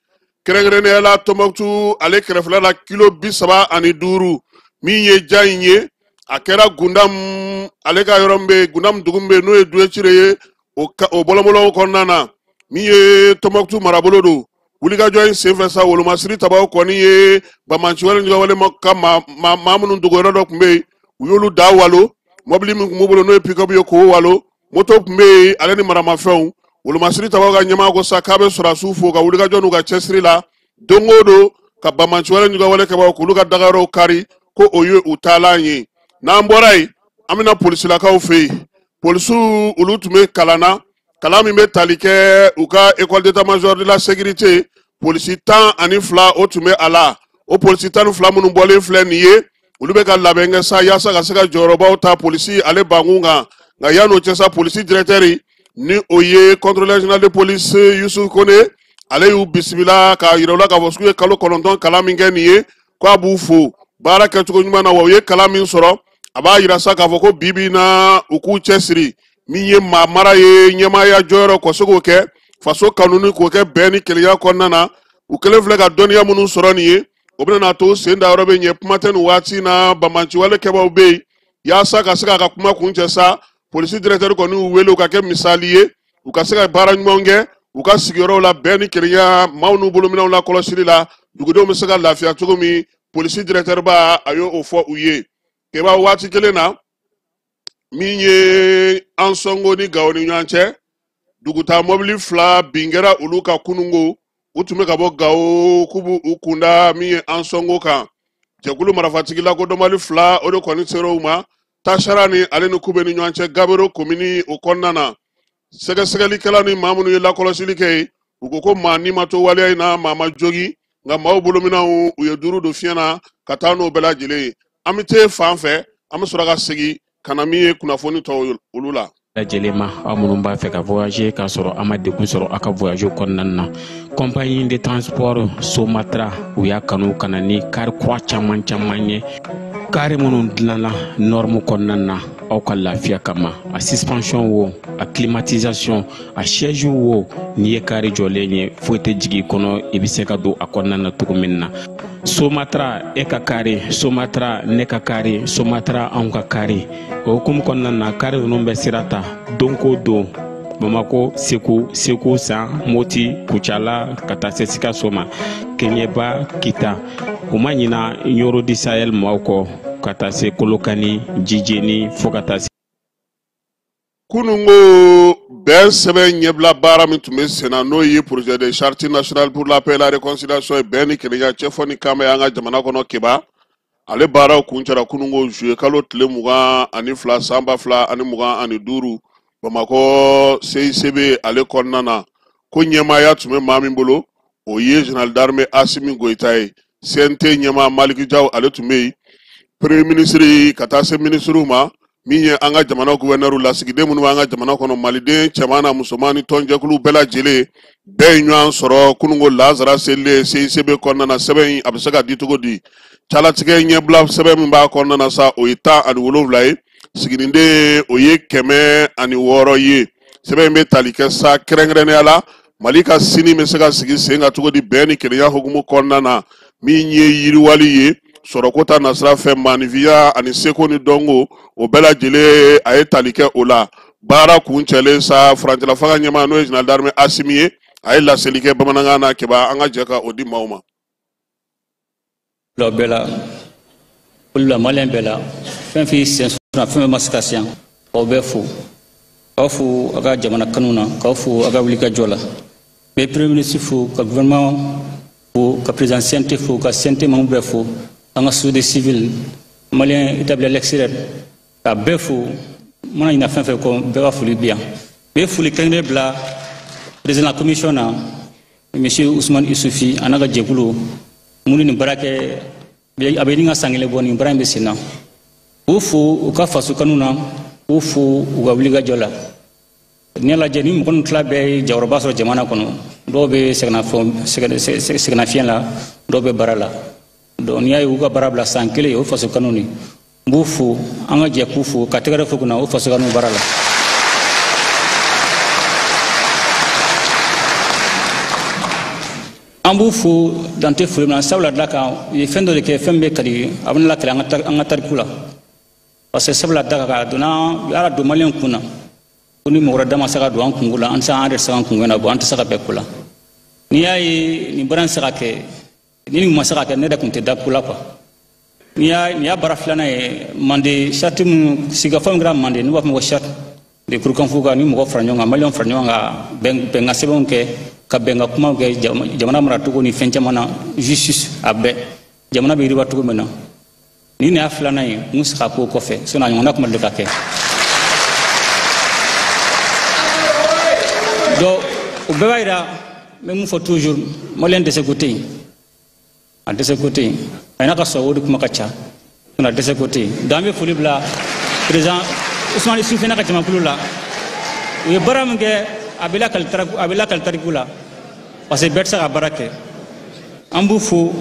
kɛrɛnkɛrɛnnenya la Tɔnbɔkutu ale kɛrɛfɛla la, kilo 35. Min ye ja in ye, a kɛra Gundam ale ka yɔrɔ min bɛ yen, Gundam dugu min bɛ yen, n'o ye Duwecire ye, o bɔlɔnbɔlɔnw kɔnɔna na, min ye Tɔnbɔkutu marabolo don. Wulikajɔ in senfɛ sa, wolomasiri tabaw kɔni ye banbanci wale ɲɔgɔn wale ka maa minnu dogoyɔrɔ dɔ tun bɛ yen, u y'olu da walo. Mɔbili min tun b'u bolo, n'o ye pick-up ye, k'o walo. Moto tun bɛ yen, ale ni maramafɛnw. Wolomasiri tabaw ka ɲɛmaa ko sa k'a bɛ sɔrɔdasiw fo ka wulikajɔ n'u ka cɛsiri la don o don, ka banbanci wale ɲɔgɔn wale kɛbagaw k'olu ka dagayɔrɔw kari, ko o ye u taalan ye. N'an bɔra yen, an bɛna polisilakaw fɛ yen. Polisiw, olu tun bɛ kalan na, kalan min bɛ tali kɛ u ka école d'état-major de la sécurité. Polisi 12, o tun bɛ a la. O polisi 12 minnu bɔlen filɛ nin ye, olu bɛ ka labɛn kɛ sa yaasa ka se ka jɔyɔrɔbaw ta polisi ale bankun kan. Nka yan'o cɛ sa, polisi directeur, ni o ye contrôleur général de police Youssouf Kone, ale y'u bisimila k'a yira u la k'a fɔ k'u ye kalo 9 kalan min kɛ nin ye, k'a b'u fo baara kɛcogo ɲuman na. Wa u ye kalan min sɔrɔ, a b'a yira sa k'a fɔ ko bi bi in na, u k'u cɛsiri. Min ye maa mara ye, ɲɛmaaya jɔyɔrɔ, ka se k'o kɛ faso kanu ni k'o kɛ bɛn ni kelenya kɔnɔna na. U kɛlen filɛ ka dɔnniya minnu sɔrɔ nin ye, o bɛna n'a to sen da yɔrɔ bɛ ɲɛ. Kuma tɛ nin waati na, banbanciwale kɛbaaw bɛ yen. Yaasa ka se k'a ka kuma kun cɛ sa, polisi directeur kɔni y'u wele u ka kɛ misali ye, u ka se ka baara ɲuman kɛ u ka sigiyɔrɔw la, bɛn ni kelenya, maaw n'u bolominɛw la kɔlɔsili la, dugudenw bɛ se ka lafiya cogo min. Polisi directeur ba, a y'o fɔ u ye. Keba, waati kelen na, min ye Ansɔngo ni Gawo ni ɲɔgɔn cɛ, dugutaa mɔbili fila bin kɛra olu ka kununko. U tun bɛ ka bɔ Gawo k'u b'u u kunda min ye Ansɔngo kan. Jɛkulu marifatigi lakodɔnbali fila, o de kɔni sera u ma Tasara ni ale ni Kube ni ɲɔgɔn cɛ, Gabero komini o kɔnɔna na. Sɛgɛsɛgɛlikɛla ni maa minnu ye lakɔlɔsili kɛ yen, u ko ko maa ni ma to waleya in na, maa ma jogi, nka maaw bolominɛnw, u ye duuru don fiɲɛ na ka taa n'o bɛɛ lajɛlen ye. An bɛ te fan fɛ, an bɛ sɔrɔ ka segin ka na min ye kunnafoni tɔw olu la. Lajɛlen ma, aw minnu b'a fɛ ka voyager k'a sɔrɔ a ma degun sɔrɔ aw ka voyage kɔnɔna na, compagnie de transport Somatra, u y'a kanu ka na ni kari kura caman caman ye, kari minnu dilanna norme kɔnɔna na aw ka lafiya kama. A suspension wo, a climatisation, a siège wo, n'i ye kari jɔlen ye, foyi tɛ jigin i kɔnɔ, i bɛ se ka don a kɔnɔna na cogo min na. Somatra, e ka kari Somatra, ne ka kari Somatra, anw ka kari. O hukumu kɔnɔna na, kari ninnu bɛ sira ta don ko don Bamako, Segu, Segu San, Moti, Kucala, ka taa se Sikaso ma, Keɲeba, Kita. U ma ɲina Ɲoro di Sahel maaw kɔ, ka taa se Kolokani, Jijeni, fo ka taa se. Kununko bɛn sɛbɛn ɲɛbila baara min tun bɛ senna, n'o ye projet de charte nationale pour la paix et la réconciliation ye, bɛn ni kelenya, cɛfɔ ni kanbɛn an ka jamana kɔnɔ, Keba, ale baaraw kuncɛra kununko juillet kalo tile 22 san 2025, Bamakɔ CICB ale kɔnɔna na. Ko ɲɛmaaya tun bɛ maa min bolo, o ye général d'armée Asimi Goyita ye. CNT ɲɛmaa Maliki Jaw, ale tun bɛ yen. Premier ministre ka taa se minisiriw ma, min ye an ka jamana gouverneur, lasigiden minnu b'an ka jamana kɔnɔ, maliden cɛman na musoman ni tɔnjɛkulu bɛɛ lajɛlen, bɛɛ ye ɲɔgɔn sɔrɔ kununko lazara selilen CICB kɔnɔna na. Sɛbɛn in, a bɛ se ka di cogo di? Calatigɛ ɲɛbila sɛbɛn min b'a kɔnɔna na sa, o ye 17 ye. Siginiden, o ye 106 ye. Sɛbɛn in bɛ tali kɛ sa kɛrɛnkɛrɛnnenya la, Mali ka sini bɛ se ka sigi sen kan cogo di bɛn ni kelenya hukumu kɔnɔna na, min ye yiriwali ye. Sɔrɔko ta nasira fɛ, maanifinya ani seko ni dɔnko, o bɛɛ lajɛlen a ye tali kɛ o la. Baara kuncɛlen sa, furancɛla fanga ɲɛmaa n'o ye général d'armée Asimi ye, a ye laseli kɛ bamanankan na. Keba, an ka jɛ ka o di maaw ma. Bɛɛ la, olu la, maliyɛn bɛɛ la, fɛn fɛn y'i sen sɔrɔ, fɛn fɛn ma se ka se yan, k'aw bɛɛ fo, k'aw fo aw ka jamana kanu na, k'aw fo aw ka wulikajɔ la. N bɛ premier ministre fo, ka gouvernement fo, ka président CNT fo, ka CNT membre bɛɛ fo, an ka société civile malien établi à l'extérieur, ka bɛɛ fo. N mana ɲinɛ fɛn fɛn kɔ, bɛɛ ka foli bi yan. N bɛ foli kɛrɛnkɛrɛn bila président la commission na, monsieur Ousmane Isufi, a n'a ka jɛkulu minnu nin baara kɛ, a bɛ ɲini ka san kelen bɔ nin baara in bɛ sen na. K'u fo u ka faso kanu na, k'u fo u ka wulikajɔ la. N'i y'a lajɛ, ni mɔgɔ ninnu tila bɛɛ ye jɔyɔrɔba sɔrɔ jamana kɔnɔ, dɔw bɛ sɛgɛnnafiɲɛ la, dɔw bɛ baara la. Donc n'i y'a ye u ka baara bila san kelen, o faso kanu de. N b'u fo, an ka jɛ k'u fo, ka tɛgɛrɛ fo kunna o faso kanu baara la. An b'u fo dan tɛ foli min na, sabula da kan u ye fɛn dɔ de kɛ, fɛn bɛ kadi a bɛna lakali an ka tariku la. Parce que sabula da kan a donna, u y'a don maliyɛn kun na ko ni mɔgɔ wɛrɛ da ma se ka don an kunko la, an tɛ se an yɛrɛ se k'an kunko ɲɛnabɔ, an tɛ se ka bɛn ko la. N'i y'a ye nin baara in se ka kɛ, ni nin ma se ka kɛ, ne yɛrɛ tun tɛ da ko la quoi. N'i y'a baara filanan ye, Mande charte min sigikafɔ min kɛra Mande, n'u b'a fɔ ma ko charte de Kurukanfuga, ni mɔgɔ fara ɲɔgɔn kan, maliyɛnw fara ɲɔgɔn kan, bɛnkan sɛbɛnw kɛ, ka bɛnkan kumaw kɛ, jamana maracogo ni fɛn caman na, justice a bɛɛ, jamana bɛ yiriwa cogo min na. Nin y'a filanan ye, mun se ka k'o kɔfɛ, sinon a ɲɔgɔnna tun ma deli ka kɛ. Donc o bɛɛ b'a yira, n bɛ mun fɔ toujours, maliyɛn dɛsɛko tɛ yen, a dɛsɛko tɛ yen, a n'a ka sɔrɔ o de kuma ka ca, sinon a dɛsɛko tɛ yen. Donc an bɛ foli bila président Ousmane Isufi n'a ka jamakulu la. U ye baara min kɛ, a bɛ lakali tariku la, parce que bɛɛ tɛ se ka baara kɛ. An b'u fo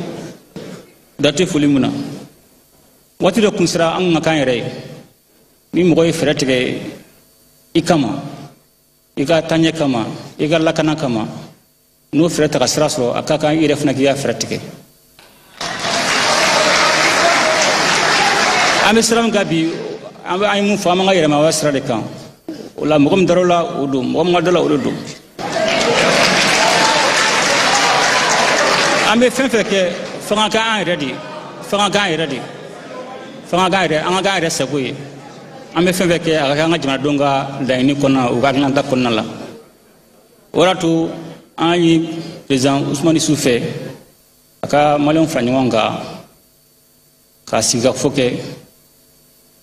da tɛ foli min na. Waati dɔ kun sera an ka kan yɛrɛ ye, ni mɔgɔ ye fɛɛrɛ tigɛ i kama, i ka taaɲɛ kama, i ka lakana kama, n'o fɛɛrɛ ta ka sira sɔrɔ, a ka kan i yɛrɛ fana k'i ka fɛɛrɛ tigɛ. An bɛ sira min kan bi, an ye mun fɔ, an b'an ka yɛrɛmahɔrɔnya sira de kan. O la mɔgɔ min dar'o la, o don, mɔgɔ min ka dɔ la, o de don. An bɛ fɛn fɛn kɛ, f'an ka k'an yɛrɛ de ye, f'an ka k'an yɛrɛ de ye, f'an ka k'an yɛrɛ, an ka k'an yɛrɛ sago ye. An bɛ fɛn fɛn kɛ, a ka kɛ an ka jamanadenw ka laɲini kɔnɔna na, u ka hakilinata kɔnɔna la. O de y'a to an ye président Ousmane Isufu fɛ, a ka maliyɛnw fara ɲɔgɔn kan, ka sigikafɔ kɛ.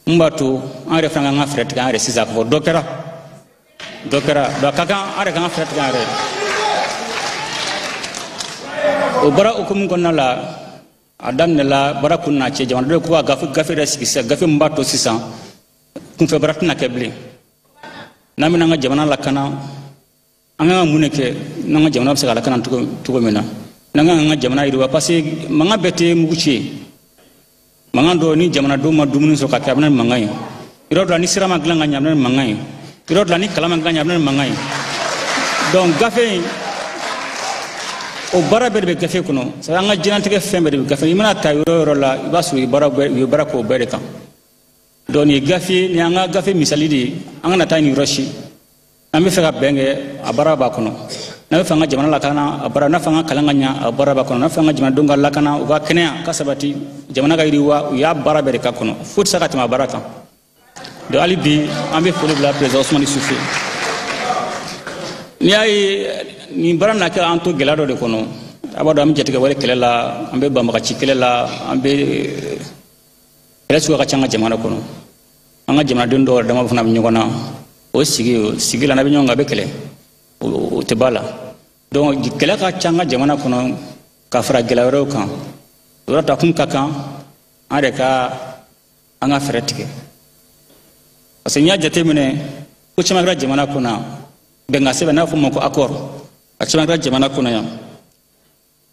Mun b'a to an yɛrɛ fana k'an ka fɛɛrɛ tigɛ an yɛrɛ sisan, k'a fɔ dɔ kɛra, dɔ kɛra, donc a ka kan an yɛrɛ k'an ka fɛɛrɛ tigɛ an yɛrɛ. O baara hukumu kɔnɔna la, a daminɛla baara kun n'a cɛ, jamanadenw ko ka gafe yɛrɛ sigi sisan, gafe min b'a to sisan kunfɛ baara tɛna kɛ bilen. N'an bɛna an ka jamana lakana, an kan ka mun de kɛ n'an ka jamana bɛ se ka lakana cogo min na, n'an kan ka jamana yiriwa, parce que mankan bɛɛ tɛ mugu ci ye. Mankan dɔw ni jamanadenw ma dumuni sɔrɔ ka kɛ, a bɛ na ni mankan ye. Yɔrɔ dɔ la ni sira ma dilan ka ɲɛ, a bɛ na ni mankan ye. Yɔrɔ dɔ la ni kalan ma dilan ka ɲɛ, a bɛ na ni mankan ye. Donc gafe in, o baara bɛɛ de bɛ gafe kɔnɔ. C'est à dire an ka diɲɛlatigɛ fɛn bɛɛ de bɛ gafe kɔnɔ. I mana ta yɔrɔ o yɔrɔ la, i b'a sɔrɔ u ye baara k'o bɛɛ de kan. Donc nin ye gafe, nin y'an ka gafe misali de ye. An kana taa nin yɔrɔ si. N'an bɛ fɛ ka bɛn kɛ, a baara b'a kɔnɔ. N'an bɛ fɛ an ka jamana lakana, a baara, n'a fɛ an ka kalan ka ɲɛ, a baara b'a kɔnɔ. N'a fɛ an ka jamanadenw ka lakana, u ka kɛnɛya ka sabati, jamana ka yiriwa, u y'a baara bɛɛ de k'a kɔnɔ. Foyi tɛ se ka tɛmɛ a baara kan. Donc hali bi, an bɛ foli bila président Ousmane Isufi ye. N'i y'a ye nin baara bɛna kɛ an to gɛlɛya dɔ de kɔnɔ. A b'a dɔn an bɛ jatigɛwale kɛlɛ la, an bɛ banbagaci kɛlɛ la, an bɛ kɛlɛ suguya ka ca an ka jamana kɔnɔ. An ka jamanaden dɔw yɛrɛ dama fana bɛ ɲɔgɔn na. O sigi la, n'a bɛ ɲɔgɔn kan, a bɛ kɛlɛ. O tɛ ba la. Donc kɛlɛ ka ca an ka jamana kɔnɔ ka fara gɛlɛya wɛrɛw kan. O yɔrɔ ta kun ka kan an yɛrɛ ka an ka fɛɛrɛ tigɛ. Parce que n'i y'a jateminɛ, ko caman kɛra jamana kɔnɔ yan. Bɛnkan sɛbɛn, n'a fɔ o ma ko accord, a caman kɛra jamana kɔnɔ yan.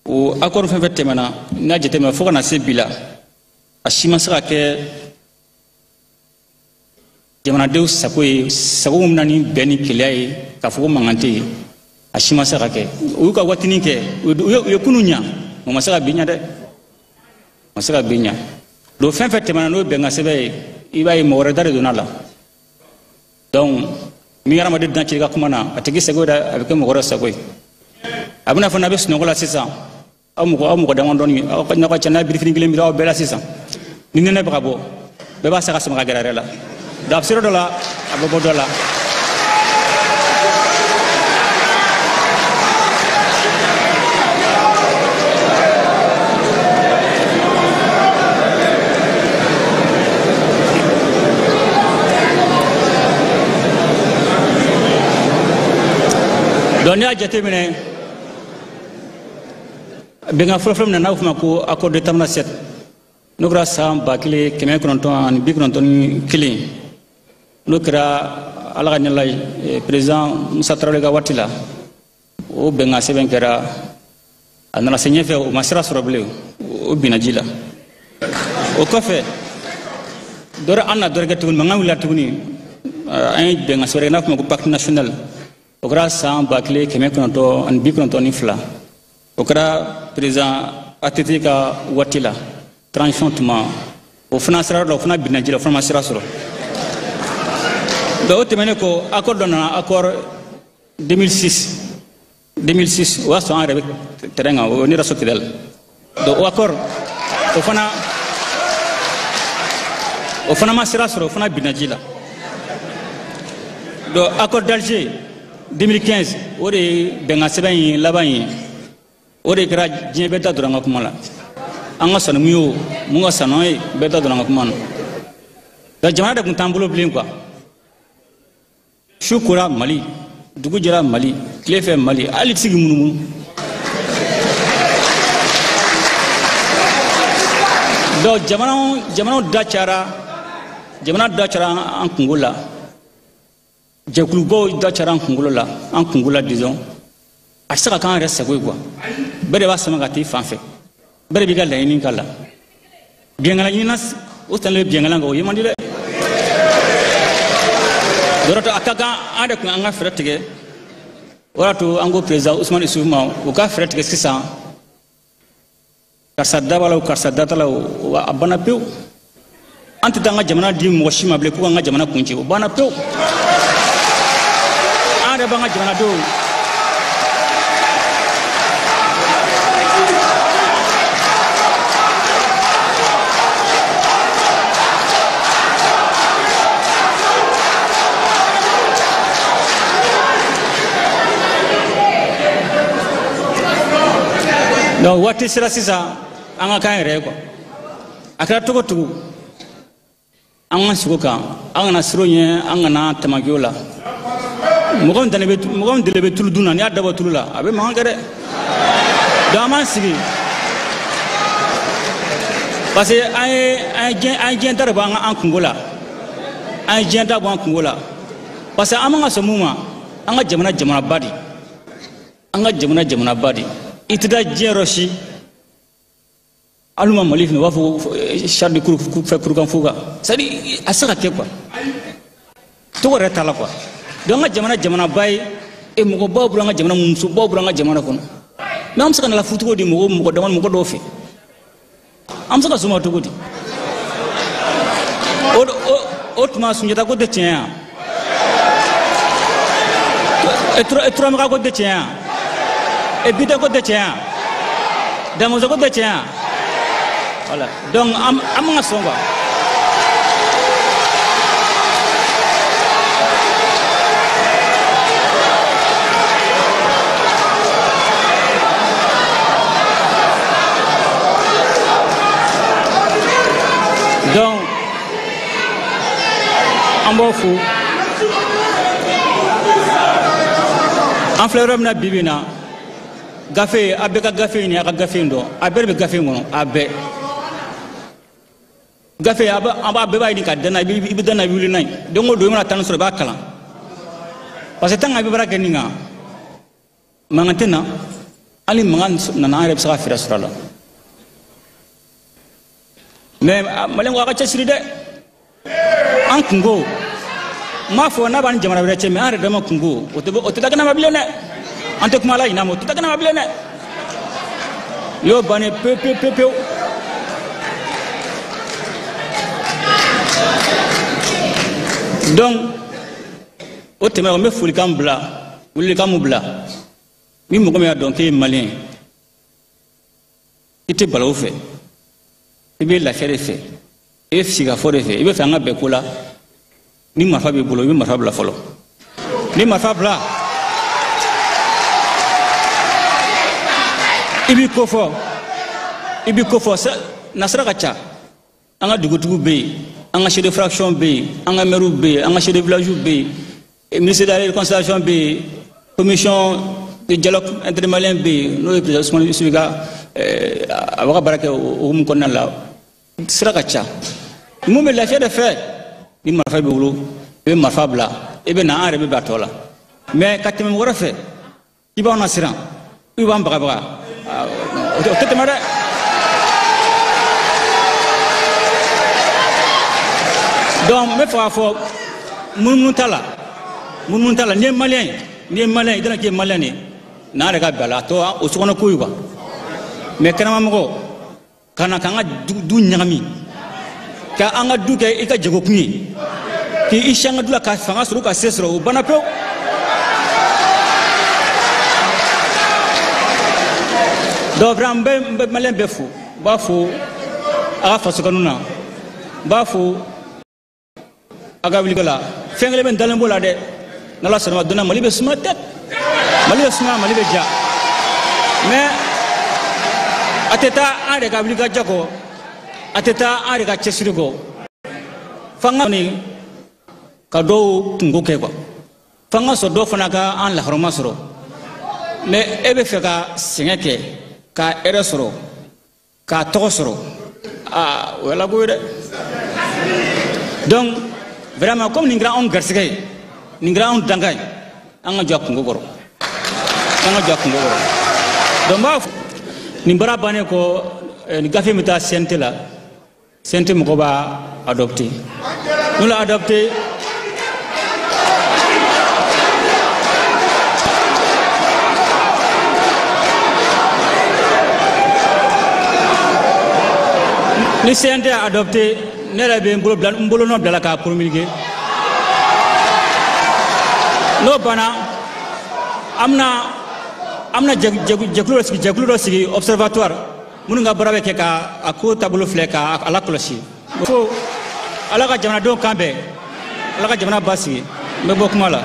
O accord fɛn fɛn tɛmɛna, n'i y'a jateminɛ fo ka na se bi la, a si ma se ka kɛ jamanadenw sago ye, sago min bɛna ni bɛn ni kelenya ye, k'a fɔ ko mankan tɛ yen, a si ma se ka kɛ. U y'u ka waatinin kɛ, u ye kunun ɲa, o ma se ka bi ɲa dɛ. Ma se ka bin ɲa. Donc fɛn fɛn tɛmɛna n'o ye bɛnkan sɛbɛn ye, i b'a ye mɔgɔ wɛrɛ da de donna a la. Donc ni hadamaden dan cɛ i ka kuma na, a tigi sago da, a bɛ kɛ mɔgɔ wɛrɛ sago ye. A bɛna fɔ n'a bɛ sunɔgɔ la sisan, aw mɔgɔ damadɔni, aw ka ɲɔgɔn cɛ n'a birifini kelen biri aw bɛɛ la sisan, ni nɛnɛ bɛ ka bɔ, bɛɛ b'a sa ka sama ka gɛrɛ a yɛrɛ la. Donc a bɛ se yɔrɔ dɔ la, a bɛ bɔ dɔ la. Donc n'i y'a jateminɛ, bɛnkan fɔlɔfɔlɔ min na n'a bɛ f'o ma ko accord de Tamanrasset, n'o kɛra san 1991, n'o kɛra Ala ka ɲɛla ye président Musa Tarawele ka waati la, o bɛnkan sɛbɛn kɛra, a nana se ɲɛfɛ, o ma sira sɔrɔ bilen, o binna ji la. O kɔfɛ dɔrɔ an na dɔrɔ kɛ tuguni, mankan wulila tuguni, an ye bɛnkan sɛbɛn kɛ n'a fɔ ma ko pacte national. O kɛra san 1992, o kɛra président ATT ka waati la, transition tuma, o fana sira dɔ, o fana binna ji la, o fana ma sira sɔrɔ. Donc o tɛmɛnen kɔ, accord dɔ nana, accord 2006, o y'a sɔrɔ an yɛrɛ bɛ terrain kan, o ne yɛrɛ so Kidali. Donc o accord, o fana ma sira sɔrɔ, o fana binna ji la. Donc accord d'Alger 2015, o de ye bɛnkan sɛbɛn in laban ye, o de kɛra diɲɛ bɛɛ da donna an ka kuma la. An ka sanu mun ye o, mun ka sanu ye, bɛɛ da donna an ka kuma na. Donc jamana de tun t'an bolo bilen quoi. Su kora Mali, dugu jɛra Mali, tile fɛ Mali, hali tɛ se k'i munumunu. Donc jamanaw da cayara, jamana da cayara an kungo la. Jɛkulubaw da cayara an kunkolo la, an kungo la disons. A tɛ se ka k'an yɛrɛ sago ye quoi. Bɛɛ de b'a sama ka t'i fan fɛ. Bɛɛ de b'i ka laɲini k'a la. Bɛnkan ɲinina, o talen bɛ bɛnkan kan, o ye man di dɛ. Dɔrɔ a ka kan an de kun an ka fɛɛrɛ tigɛ. O y'a to an ko président Ousmane Isufu ma, u ka fɛɛrɛ tigɛ sisan. Karisa da b'a la o, karisa da t'a la o, a banna pewu. An tɛ taa an ka jamana di mɔgɔ si ma bilen k'u k'an ka jamana kun ci, o banna pewu. An yɛrɛ b'an ka jamanadenw Donc waati sera sisan an ka k'an yɛrɛ ye quoi. A kɛra cogo cogo, an ka sigi o kan, an kana siran o ɲɛ, an kana tamaki o la. Mɔgɔ min dalen bɛ tulu dun na, n'i y'a dabɔ tulu la, a bɛ mankan kɛ dɛ. Donc an b'an sigi. Parce que an ye diɲɛ ta de bɔ an kungo la. An ye diɲɛ ta bɔ an kungo la. Parce que an man ka sɔn mun ma, an ka jamana jamanaba de. An ka jamana jamanaba de. I tɛ taa diɲɛ yɔrɔ si, hali ma Mali fana, u b'a fɔ ko charte de fɛ kurukan fuga. C'est à dire a tɛ se ka kɛ quoi. Tɔgɔ yɛrɛ t'a la quoi. Donc an ka jamana jamanaba ye, e mɔgɔbaw bolo an ka jamana, musobaw bolo an ka jamana kɔnɔ. Mais an bɛ se ka na lafu cogo di mɔgɔ dama mɔgɔ dɔw fɛ? An bɛ se ka sɔn o ma cogo di? O tuma Sunjata ko tɛ tiɲɛ yan? Turamagan ko tɛ tiɲɛ yan? Bitɔn ko tɛ tiɲɛ yan? Damɔzɔn ko tɛ tiɲɛ yan? Voilà. Donc an man ka sɔn quoi. Donc an b'aw fo. An filɛ yɔrɔ min na bi bi in na, gafe, a bɛɛ ka gafe ɲini, a ka gafe in dɔn, a bɛɛ de bɛ gafe in kɔnɔ, a bɛɛ. Gafe, a b'a bɛɛ b'a ɲini ka danna, i bɛ danna, i bɛ wuli n'a ye. Don o don i mana taa ni sɔrɔ, i b'a kalan. Parce que tant que a bɛ baara kɛ nin kan, mankan tɛ na, hali mankan nana, an yɛrɛ bɛ se ka fɛɛrɛ sɔrɔ a la. Mais maliyɛnw a ka cɛsiri dɛ. An kungo, n m'a fɔ n'a b'an ni jamana wɛrɛ cɛ, mais an yɛrɛ dama kungo, o tɛ taa kɛnɛma bilen dɛ. An tɛ kuma ala ɲin'a ma, o tɛ taa kɛnɛma bilen dɛ. Y'o bannen pewu pewu pewu pewu. Donc o tɛmɛnen kɔ, n bɛ folikan bila, welelikan mun bila, ni mɔgɔ min y'a dɔn k'e ye maliyɛn ye, i tɛ balawu fɛ, i bɛ lafiya de fɛ, i bɛ sigikafɔ de fɛ, i bɛ fɛ an ka bɛn ko la, ni marifa b'i bolo, i bɛ marifa bila fɔlɔ. Ni marifa bila, i b'i ko fɔ, i b'i ko fɔ. Nasira ka ca, an ka dugutigiw bɛ yen, an ka chef de fraction bɛ yen, an ka maires bɛ yen, an ka chef de village bɛ yen, ministère de la réconciliation bɛ yen, commission de dialogue intermalien bɛ yen, n'o ye président Ousmane Isufi ka a b'a ka baara kɛ o hukumu kɔnɔna la. Sira ka ca. Mun bɛ lafiya de fɛ, ni marifa b'i bolo, i bɛ marifa bila, i bɛ na, an yɛrɛ bɛ bila tɔ la. Mais ka tɛmɛ mɔgɔ wɛrɛ fɛ, i b'anw lasiran, i b'an bagabaga, o tɛ tɛmɛ dɛ. Donc n bɛ fɛ k'a fɔ, munumunu t'a la, munumunu t'a la. N'i ye maliyɛn ye, n'i ye maliyɛn ye, i dana k'i ye maliyɛn de ye, n'an yɛrɛ ka bɛn a la, a tɔ o sokɔnɔ ko ye quoi. Mais kɛnɛmamɔgɔ ka na k'an ka du ɲagami, ka an ka du kɛ i ka jagokun ye, k'i si an ka du la ka fanga sɔrɔ, ka se sɔrɔ, o banna pewu. Donc vraiment, n bɛ maliyɛn bɛɛ fo, n b'a fo a ka faso kanu na, n b'a fo a ka wulikajɔ la. Fɛn kelen bɛ n dalen b'o la dɛ, n'Ala sɔnna ma, don na Mali bɛ suma tɛ, Mali bɛ suma, Mali bɛ ja. Mais a tɛ taa an yɛrɛ ka wulikajɔ kɔ, a tɛ taa an yɛrɛ ka cɛsiri kɔ. F'an ka ni ka dɔw kungo kɛ quoi, f'an ka sɔrɔ dɔw fana ka an lahɔrɔma sɔrɔ. Mais e bɛ fɛ ka sɛgɛn kɛ, ka hɛrɛ sɔrɔ, k'a tɔgɔ sɔrɔ, aa, o ye Ala ko ye dɛ. Donc vraiment, comme nin kɛra anw garisɛgɛ ye, nin kɛra anw dankan ye, an ka jɔ a kungo kɔrɔ, an ka jɔ a kungo kɔrɔ. Donc n b'a fɔ, nin baara bannen kɔ, nin gafe bɛ taa CNT la, CNT mɔgɔw b'a adopté, n'u l'a adopté, ni CNT y'a adopté, ne yɛrɛ bɛ n bolo bila, n bolo nɔ bila la k'a promulguer. N'o banna, an bɛna jɛkulu dɔ sigi, jɛkulu dɔ sigi, observatoire, minnu ka baara bɛ kɛ ka a ko taabolo filɛ, ka a lakɔlɔsi. Fo Ala ka jamanadenw kan bɛn, Ala ka jamana basigi. N bɛ bɔ kuma la.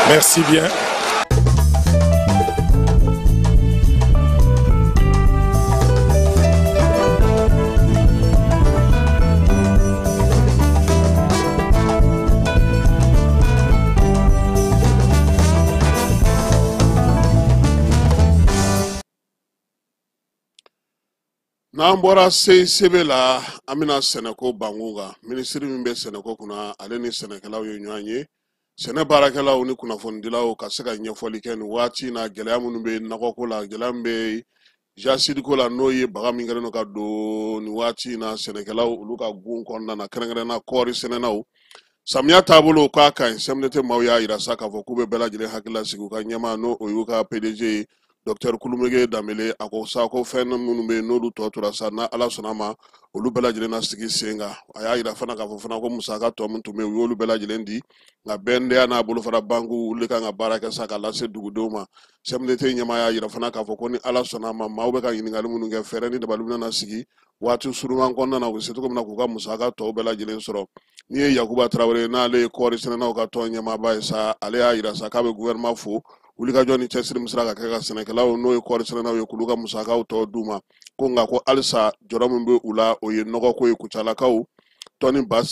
Merci bien. N'an bɔra CICB la, an bɛna sɛnɛko bangun kan. Minisiri min bɛ sɛnɛko kunna, ale ni sɛnɛkɛlaw ye ɲɔgɔn ye, sɛnɛ baarakɛlaw ni kunnafonidilaw ka se ka ɲɛfɔli kɛ nin waati in na, gɛlɛya minnu bɛ nɔgɔko la, gɛlɛya min bɛ jasidiko la, n'o ye baga min kɛlen don ka don nin waati in na sɛnɛkɛlaw olu ka gun kɔnɔna na, kɛrɛnkɛrɛnnenya kɔɔri sɛnɛnaw. Samiya taabolo k'a ka ɲi, CMDT maaw y'a yira sa k'a fɔ k'u bɛ bɛɛ lajɛlen hakili lasigi. U ka ɲɛmaa, n'o o y'u ka PDG ye, Docteur Kulumege Danbele, a ko sa ko fɛn minnu bɛ yen n'olu tɔ tora sa, n'a Ala sɔnna ma, olu bɛɛ lajɛlen na sigi sen kan. A y'a yira fana k'a fɔ fana ko musaka tɔ min tun bɛ yen, u y'olu bɛɛ lajɛlen di, nka BNDA n'a bolofara bankiw, olu de kan ka baara kɛ sa ka lase dugudenw ma. CMDT ɲɛmaa y'a yira fana k'a fɔ ko ni Ala sɔnna ma, maaw bɛ ka ɲininkali minnu kɛ, fɛɛrɛ ni dabali bɛna sigi waati surunman kɔnɔna na, u bɛ se cogo min na k'u ka musaka tɔw bɛɛ lajɛlen sɔrɔ. N'i ye Yakuba Tarawele, n'ale ye kɔɔri sɛnɛnaw ka tɔn ɲɛmaaba ye sa, ale y'a yira sa k'a bɛ gouvernement fo wulikajɔ ni cɛsiri min sera ka kɛ ka sɛnɛkɛlaw, n'o ye kɔɔri sɛnɛnaw ye, k'olu ka musakaw tɔ d'u ma. Ko nka ko halisa jɔrɔ min bɛ u la, o ye nɔgɔko ye. Kucalakaw tɔni ba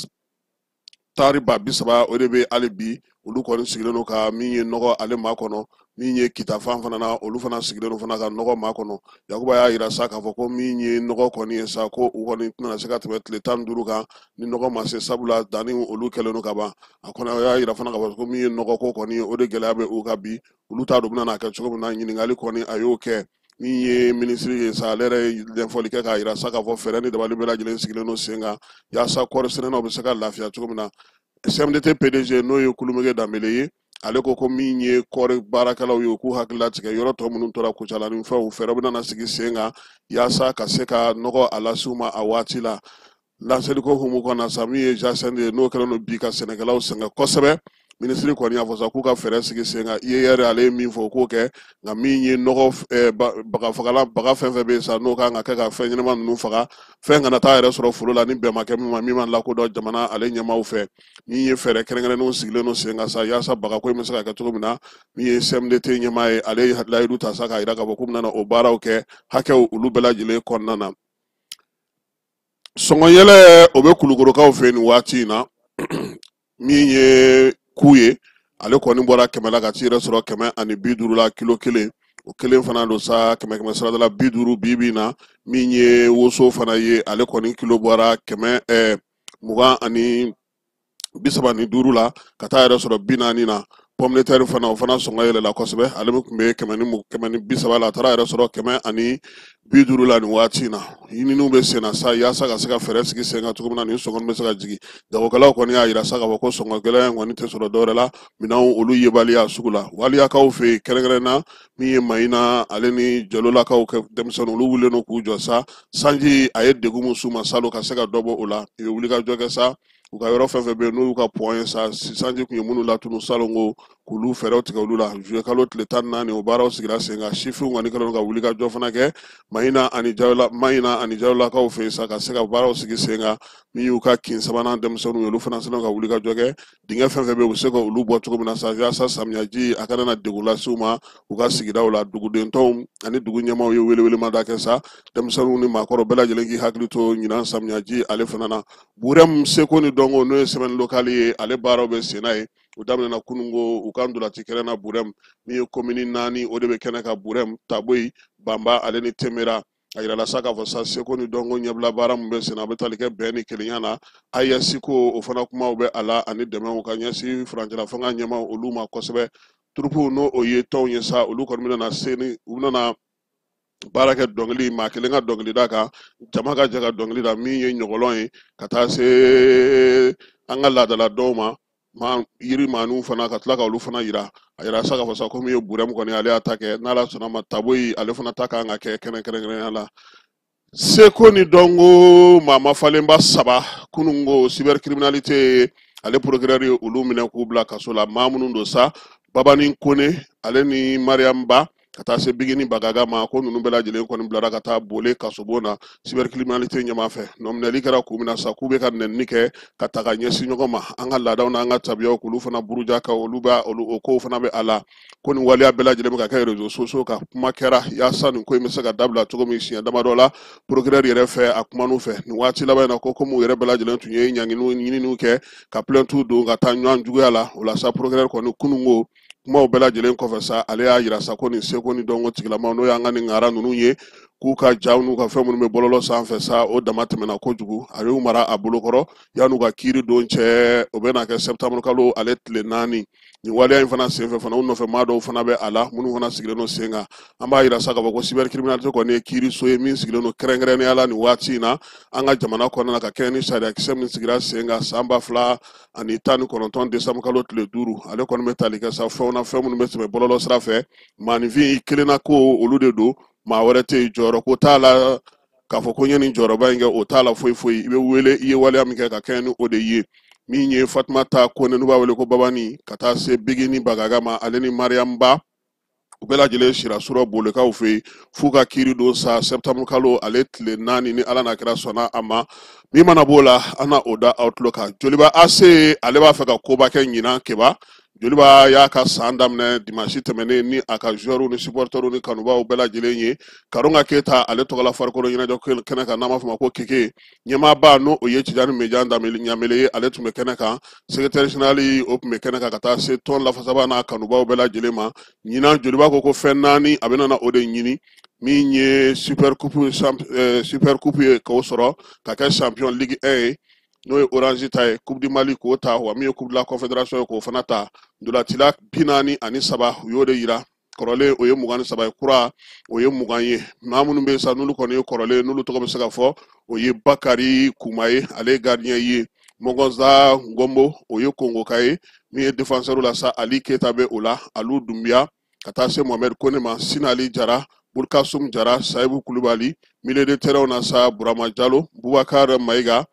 tari 30,000, o de bɛ hali bi olu kɔni sigilen don ka min ye nɔgɔ ale makɔnɔ. Min ye Kita fan fana na, olu fana sigilen don fana ka nɔgɔ makɔnɔ. Yakuba y'a yira sa k'a fɔ ko min ye nɔgɔ kɔni ye sa, ko u kɔni tɛna se ka tɛmɛ tile 15 kan ni nɔgɔ ma se, sabula danni olu kɛlen don ka ban. A kɔni a y'a yira fana k'a fɔ ko min ye nɔgɔ ko kɔni ye, o de gɛlɛya bɛ u kan bi, olu t'a dɔn u bɛna n'a kɛ cogo min na. Ɲininkali kɔni a y'o kɛ. Min ye minisiri ye sa, ale yɛrɛ ye ɲɛfɔli kɛ k'a yira sa k'a fɔ fɛɛrɛ ni dabali bɛɛ lajɛlen sigilen don sen kan yaasa kɔɔri sɛnɛnaw bɛ se ka lafiya cogo min na. CMDT PDG n'o ye Kulumege Danbele ye, ale ko ko min ye kɔɔri baarakɛlaw ye, u k'u hakili latigɛ yɔrɔ tɔ minnu tora Kucala ni fɛnw, fɛɛrɛ bɛna na sigi sen kan yaasa ka se ka nɔgɔ a lase u ma a waati la. Laseliko hukumu kɔnɔ sa, min ye jacinthe ye, n'o kɛlen don bi ka sɛnɛkɛlaw sɛgɛn kosɛbɛ, minisiri kɔni y'a fɔ sa k'u ka fɛɛrɛ sigi sen kan. IER ale ye min fɔ, u k'o kɛ, nka min ye nɔgɔ bagafagalan, baga fɛn fɛn bɛ yen sa, n'o kan ka kɛ ka fɛn ɲɛnama ninnu faga, fɛn kana taa yɛrɛ sɔrɔ foro la ni bɛn ma kɛ min ma, min ma lakodɔn jamana ale ɲɛmaaw fɛ. Min ye fɛɛrɛ kɛrɛnkɛrɛnnenw sigilen don sen kan sa yaasa bagako in bɛ se ka kɛ cogo min na, min ye CMDT ɲɛmaa ye, ale ye layidu ta sa k'a jira k'a fɔ k'u bɛna o baaraw kɛ hakɛw olu bɛɛ lajɛlen kɔnɔna na. Sɔngɔyɛlɛ o bɛ Kulukorokaw fɛ nin waati in na. Min ye ku ye, ale kɔni bɔra 100 la ka t'i yɛrɛ sɔrɔ 150 la kilo kelen, o kelen fana don sa 100 sarada la 50 bi bi in na. Min ye woso fana ye, ale kɔni kilo bɔra 135 la ka taa yɛrɛ sɔrɔ 40 na. Pomme de terre fana, o fana sɔngɔ yɛlɛla kosɛbɛ, ale min tun bɛ 130 la, a taara yɛrɛ sɔrɔ 150 la nin waati in na. Ɲininiw bɛ sen na sa yaasa ka se ka fɛɛrɛ sigi sen kan cogo min na nin sɔngɔ bɛ se ka jigin. Jagokɛlaw kɔni y'a jira sa k'a fɔ ko sɔngɔ gɛlɛya in kɔni tɛ sɔrɔ dɔwɛrɛ la, minɛnw olu yebaliya sugu la. Waliyakaw fɛ yen kɛrɛnkɛrɛn na, min ye Mayina ale ni Jalolakaw kɛ denmisɛnninw, olu wulilen don k'u jɔ sa. Sanji a ye degun min s'u ma salon, ka se ka dɔ bɔ o la, u ye wulikajɔ kɛ sa. U ka yɔrɔ fɛn fɛn bɛ yen n'u y'u ka pɔn ye sa, sanji tun ye minnu latunu salon ko k'olu fɛɛrɛw tigɛ olu la. Juillet kalo tile 14, o baaraw sigira sen kan. Sifinw kɔni kɛlen don ka wulikajɔ fana kɛ Mayina ani Jalola, Mayina ani Jalolakaw fɛ yen sa, ka se ka baaraw sigi sen kan. Min y'u ka kin sabanan denmisɛnninw ye, olu fana selen ka wulikajɔ kɛ dingɛ fɛn fɛn bɛ yen, u bɛ se ka olu bɔ cogo min na sa, yaasa samiyaji a kana na degun lase u ma u ka sigidaw la. Duguden tɔnw ani dugu ɲɛmaaw ye welewelemada kɛ sa, denmisɛnninw ni maakɔrɔ bɛɛ lajɛlen k'i hakili to ɲinan samiyaji ale fana na. Burɛm seko ni dɔnko, n'o ye semaine locale ye, ale baaraw bɛ senna ye, o daminɛna kununko u ka ntolaci kɛnɛ na Burɛm. Min ye komini 4, o de bɛ kɛnɛ kan Burɛm, Taboyi, Banba ale ni Temera. A yirala sa k'a fɔ sa seko ni dɔnko ɲɛbila baara min bɛ senna, a bɛ tali kɛ bɛn ni kelenya na. AES ko o fana kumaw bɛ a la ani dɛmɛw ka ɲɛsin furancɛla fanga ɲɛmaaw olu ma kosɛbɛ. Turupuw, n'o o ye tɔnw ye sa, olu kɔni bɛna se ni u bɛna baara kɛ dɔnkili, maa kelen ka dɔnkilida kan, jama ka jɛ ka dɔnkili da, min ye ɲɔgɔlɔn ye, ka taa se an ka laadala dɔw ma, ma yiri maaninw fana ka tila ka olu fana yira. A yira sa k'a fɔ sa ko min ye Burɛm kɔni, ale y'a ta kɛ, n'Ala sɔnna ma Taboyi ale fana ta kan ka kɛ kɛnɛ kɛrɛnkɛrɛnnenya la. Seko ni dɔnko maa mafalenba 3 kununko, cybercriminalité ale procureur ye olu minɛ k'u bila kaso la. Maa minnu don sa, Babani Kone ale ni Mariam Ba, ka taa se Bigini Bagaga ma, ko ninnu bɛɛ lajɛlen kɔni bilara ka taa Bole kasobon na cybercriminalité ɲɛmaa fɛ. Nɔminɛli kɛra kun min na sa, k'u bɛ ka nɛnini kɛ ka ta ka ɲɛsin ɲɔgɔn ma, an ka laadaw n'an ka tabiyaw k'olu fana buruja ka olu b'a olu o kow fana bɛ a la. Ko nin waleya bɛɛ lajɛlen bɛ ka kɛ réseaux sociaux kan. Kuma kɛra yaasa nin ko in bɛ se ka dabila cogo min siɲɛ damadɔ la procureur yɛrɛ fɛ, a kuman'u fɛ nin waati laban in na, ko komi u yɛrɛ bɛɛ lajɛlen tun ye ɲanginiw ɲininiw kɛ ka plaintes don ka taa ɲɔgɔn juguya la. O la sa, procureur kɔni kununko kumaw bɛɛ lajɛlen kɔfɛ sa, ale y'a yira sa ko nin seko ni dɔnko tigilamaw, n'o y'an ka nin ŋara ninnu ye, k'u ka jaw n'u ka fɛn minnu bɛ bɔlɔlɔ sanfɛ sa, o dama tɛmɛna kojugu. A y'u mara a bolokɔrɔ yan'u ka kiiri don cɛ, o bɛna kɛ septembre kalo ale tile 4. Nin waleya in fana senfɛ fana, u nɔfɛ maa dɔw fana bɛ a la minnu fana sigilen don sen kan. An b'a yira sa k'a fɔ ko cybercriminalité kɔni ye kiiriso ye min sigilen don kɛrɛnkɛrɛnnenya la nin waati in na an ka jamana kɔnɔna na, ka kɛɲɛ ni sariyakisɛ min sigira sen kan san 2019 décembre kalo tile 5. Ale kɔni bɛ tali kɛ sa fɛnw na, fɛn minnu bɛ tɛmɛ bɔlɔlɔ sira fɛ, maaninfin i kelenna ko olu de don, maa wɛrɛ tɛ yen, jɔyɔrɔ ko t'a la k'a fɔ ko n ye nin jɔyɔrɔba in kɛ, o t'a la foyi foyi. I bɛ wele i ye waleya min kɛ ka kɛɲɛ ni o de ye. Min ye Fatumata Kone, n'u b'a wele ko Babani, ka taa se Bigini Bagaga ma, ale ni Mariam Ba, u bɛɛ lajɛlen sira surɔ Bolekaw fɛ yen f'u ka kiiri don sa septembre kalo ale tile 4, ni Ala n'a kɛra sɔnna a ma. Min mana b'o la, an na o da aw tulo kan. Joliba AC ale b'a fɛ ka koba kɛ ɲinan. Keba Joliba y'a ka san daminɛ dimanche tɛmɛnen ni a ka joueurs ni supporters ni kanubaw bɛɛ lajɛlen ye. Karunga Keyita ale tɔgɔla farikolo ɲɛnajɛ kɛnɛ kan, n'an b'a fɔ ma ko Keke, ɲɛmaaba n'o o ye Tijani Mejan Ɲamele ye, ale tun bɛ kɛnɛ kan. Secrétaire général o tun bɛ kɛnɛ kan, ka taa se tɔn lafasaba n'a kanubaw bɛɛ lajɛlen ma. Ɲinan Joliba ko ko fɛn 4 a bɛna na o de ɲini, min ye super coupe, super coupe ye k'o sɔrɔ ka kɛ champion Ligue 1 ye, n'o ye Orange ta ye, Coupe du Mali k'o ta, wa min ye Coupe de la Confédération ye k'o fana ta. Ntolacila 43, u y'o de yira. Kɔrɔlen o ye 23 ye, kura o ye 20 ye. Maa minnu bɛ yen sa, n'olu kɔni ye kɔrɔlen, n'olu tɔgɔ bɛ se ka fɔ, o ye Bakari Kuma ye, ale ye gardien ye. Mongoza Ngombo o ye Kongoka ye. Min ye défenseur la sa, Ali Keta bɛ o la, Alu Dumbiya, ka taa se Mohamed Kone ma, Sinali Jara, Burkasum Jara, Saibu Kulubali. Milieu de terrain na sa, Burama Jalo, Bubakar Mayiga,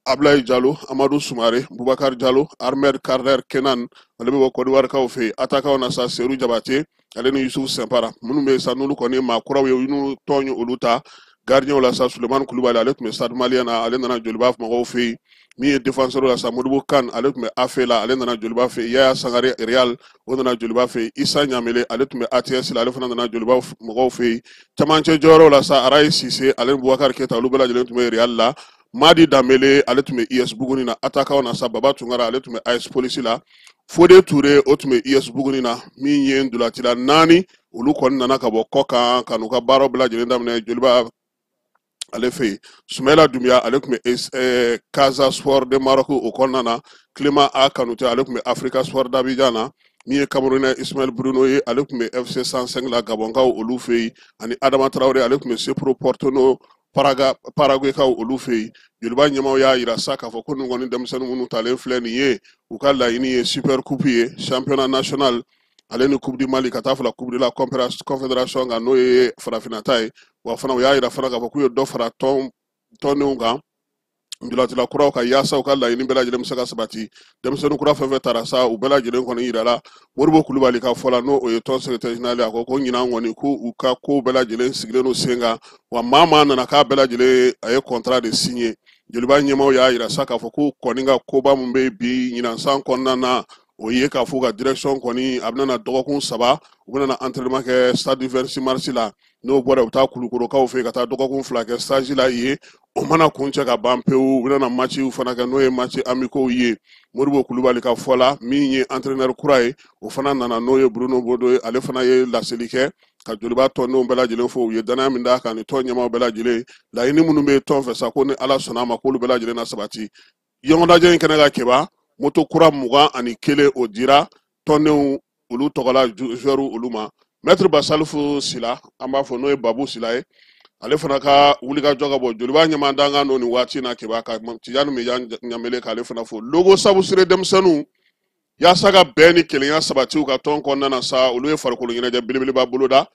Ablaye Jalo, Amadou Sumare, Bubakar Jalo, Ahmed Carter Kenan, ale bɛ bɔ Côte d'Ivoire kaw fɛ yen. Attaquant na sa, Seru Jabate ale ni Yusuf Sɛnpara. Minnu bɛ sa, n'olu kɔni ye maa kuraw ye, n'u tɔn ye olu ta. Gardien la sa, Sulemani Kulubali, ale tun bɛ Stade Malien na, ale nana Joliba mɔgɔw fɛ yen. Min ye défenseur la sa, Modibo Kan, ale tun bɛ AFE la, ale nana Joliba fɛ yen. Yaya Sangare Real, o nana Joliba fɛ yen. Isa Ɲamele, ale tun bɛ ATS la, ale fana nana Joliba mɔgɔw fɛ yen. Camancɛ jɔyɔrɔ la sa, Arayi Sise ale ni Bubakari Keta, olu bɛɛ lajɛlen tun bɛ Real la. Madi Danbele, ale tun bɛ US Buguni na. Attaquant na sa, Baba Tunkara, ale tun bɛ AS Police la. Fode Ture, o tun bɛ US Buguni na. Min ye ntolacila naani, olu kɔni nana ka bɔ kɔ kan ka n'u ka baaraw bɛɛ lajɛlen daminɛ Joliba ale fɛ yen. Sumayila Dunbiya, ale tun bɛ Casa Sport de Maroc o kɔnɔna na. Clément A Kanute, ale tun bɛ Africa Sport d'Abidjan na. Min ye Camerounais Ismaël Bruno ye, ale tun bɛ FC 105 la, Gabɔnkaw olu fɛ yen. Ani Adama Traoré, ale tun bɛ Sepro Portono Paraguaykaw olu fɛ yen. Joliba ɲɛmaaw y'a yira sa k'a fɔ ko nin kɔni denmisɛnnin minnu talen filɛ nin ye, u ka laɲini ye super coupe ye, championnat national ale ni Coupe du Mali, ka taa fila Coupe de la Confédération kan, n'o ye farafinna ta ye. Wa fana u y'a yira fana k'a fɔ k'u ye dɔ fara tɔndenw kan, ntolacila kuraw ka, yaasa u ka laɲini bɛɛ lajɛlen bɛ se ka sabati. Denmisɛnnin kura fɛn fɛn taara sa, u bɛɛ lajɛlen kɔni yirala. Moribo Kulubali ka fɔ la, n'o o ye tɔn secrétaire général ye, a ko ko ɲinan kɔni ko u ka kow bɛɛ lajɛlen sigilen don sen kan, wa maa maa nana k'a bɛɛ lajɛlen a ye contrat de signé. Joliba ɲɛmaaw y'a yira sa k'a fɔ ko kɔni ka koba min bɛ bi ɲinan san kɔnɔna na, o ye k'a fɔ ka direction kɔni a bɛna na dɔgɔkun 3, u bɛna na entraînement kɛ stade du 26 mars la. N'o bɔra, u bɛ taa Kulukorokaw fɛ yen ka taa dɔgɔkun 2 kɛ stage la yen. O mana kuncɛ ka ban pewu, u bɛna na match fana kɛ, n'o ye match amicaux ye. Moribo Kulubali ka fɔ la, min ye entraîneur kura ye, o fana nana, n'o ye Bruno Bodo ye, ale fana ye laseli kɛ ka Joliba tɔndenw bɛɛ lajɛlen fo, u ye danaya min d'a kan ni tɔn ɲɛmaaw bɛɛ lajɛlen. Laɲini minnu bɛ tɔn fɛ sa, ko ni Ala sɔnna a ma, k'olu bɛɛ lajɛlen na sabati. Ɲɔgɔndajɛ in kɛnɛ ka keba, moto kura 21, o dira tɔndenw olu tɔgɔla joueur olu ma. Maître Basalifu Sila, an b'a fɔ n'o ye Babu Sila ye, ale fana ka wulikajɔ ka bɔ Joliba ɲɛmadankan don nin waati in na keba, ka Tijani Mejan Ɲamele k'ale fana fo. Logo Sabusire denmisɛnninw, yaasa ka bɛn ni kelenya sabati u ka tɔn kɔnɔna na sa, olu ye farikolo ɲɛnajɛ belebeleba boloda,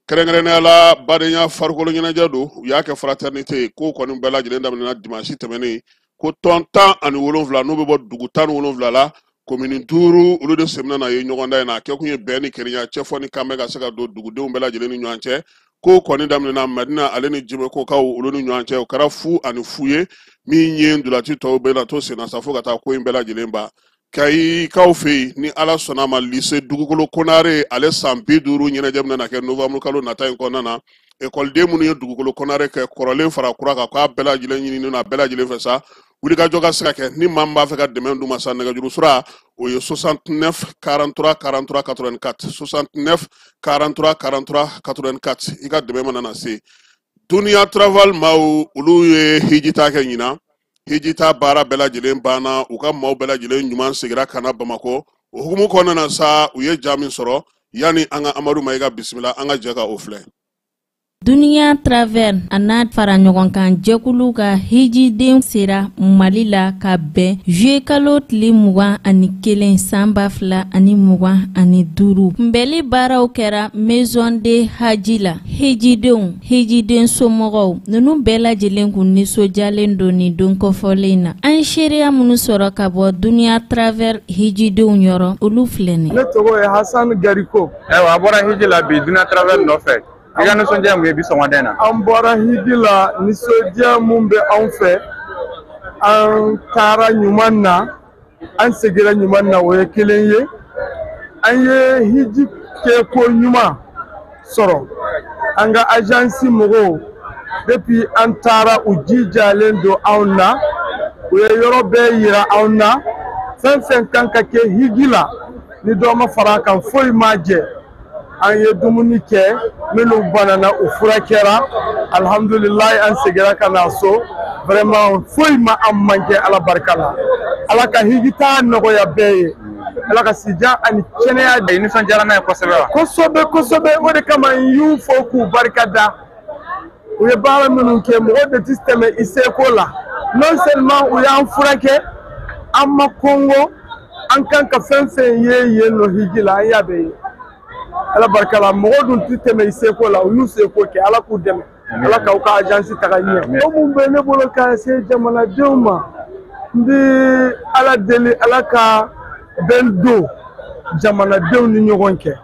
kɛrɛnkɛrɛnnenya la badenya farikolo ɲɛnajɛ don. U y'a kɛ fraternité ye. Ko kɔni bɛɛ lajɛlen daminɛna dimanche tɛmɛnen, ko tɔn 17, n'u bɛ bɔ dugu 17 la, komini 5, olu de semina na ye ɲɔgɔndan in na. A kɛkun ye bɛn ni kelenya, cɛfɔ ni kanbɛn ka se ka don dugudenw bɛɛ lajɛlen ni ɲɔgɔn cɛ. Ko kɔni daminɛna Madina ale ni Jimekokaw olu ni ɲɔgɔn cɛ, o kɛra 0-0 ye. Min ye ntolaci tɔw bɛ na to senna sa, fo ka taa ko in bɛɛ lajɛlen ban. Kayikaw fɛ yen, ni Ala sɔnna a ma, lycée Dugukolo Konare ale san 50 ɲɛnajɛ bɛna na kɛ novembre kalo nata in kɔnɔna na. Ekɔliden minnu ye Dugukolo Konare kɛ kɔrɔlen fara kura kan, k'a bɛɛ lajɛlen ɲininen don a bɛɛ lajɛlen fɛ sa, wulikajɔ ka se ka kɛ. Ni maa min b'a fɛ ka dɛmɛ d'u ma sa, nɛgɛjuru sira o ye 69 43 43 84, 69 43 43 84. I ka dɛmɛ mana na se. Duniya Travel maaw, olu ye hijita kɛ ɲinan. Hijita baara bɛɛ lajɛlen banna, u ka maaw bɛɛ lajɛlen ɲuman seginna ka na Bamakɔ. O hukumu kɔnɔna na sa, u ye ja min sɔrɔ, yanni an ka Amadu Mayiga bisimila, an ka jɛ ka o filɛ. Duniya Travel a n'a fara ɲɔgɔn kan jɛkulu ka hijiden sera Mali la ka bɛn juillet kalo tile 21 san 2025. Kunbɛli baaraw kɛra Maison de Haji la. Hijidenw, hijiden somɔgɔw, ninnu bɛɛ lajɛlen kun nisɔndiyalen don nin don kɔfɔlen in na. An ye seereya minnu sɔrɔ ka bɔ Duniya Travel hijidenw yɔrɔ, olu filɛ nin. Ne tɔgɔ ye Hassan Gariko. Ayiwa, a bɔra hiji la bi Duniya Travel nɔfɛ. I ka nisɔndiya mun ye bi sɔgɔmada in na? An bɔra hiji la, nisɔndiya mun bɛ anw fɛ, an taara ɲuman na, an seginna ɲuman na, o ye kelen ye. An ye hiji kɛ ko ɲuman sɔrɔ. An ka agence mɔgɔw, depuis an taara, u jijalen don anw na, u ye yɔrɔ bɛɛ yira anw na. Fɛn fɛn kan ka kɛ hiji la, ni dɔ ma fara a kan, foyi ma jɛ. An ye dumuni kɛ, minnu banana u furakɛra, alhamdulilayi, an seginna ka na so. Vraiment foyi ma an manqué, Ala barika la. Ala ka hiji taa nɔgɔya bɛɛ ye, Ala ka sijan ani kɛnɛya. I nisɔndiyara n'a ye kosɛbɛ wa? Kosɛbɛ kosɛbɛ, o de kama n y'u fo k'u barika da. U ye baara minnu kɛ, mɔgɔ de tɛ tɛmɛ i seko la. Non seulement u y'an furakɛ, An ma kɔngɔ, an kan ka fɛn fɛn ye yen nɔ hiji la, an y'a bɛɛ ye. Ala barika la, mɔgɔ dun ti tɛmɛ i seko la, u y'u seko kɛ, Ala k'u dɛmɛ. Ala k'aw ka agence taga ɲɛ. O mun bɛ ne bolo ka se jamanadenw ma, n bɛ Ala deli, Ala ka bɛn don jamanadenw ni ɲɔgɔn cɛ.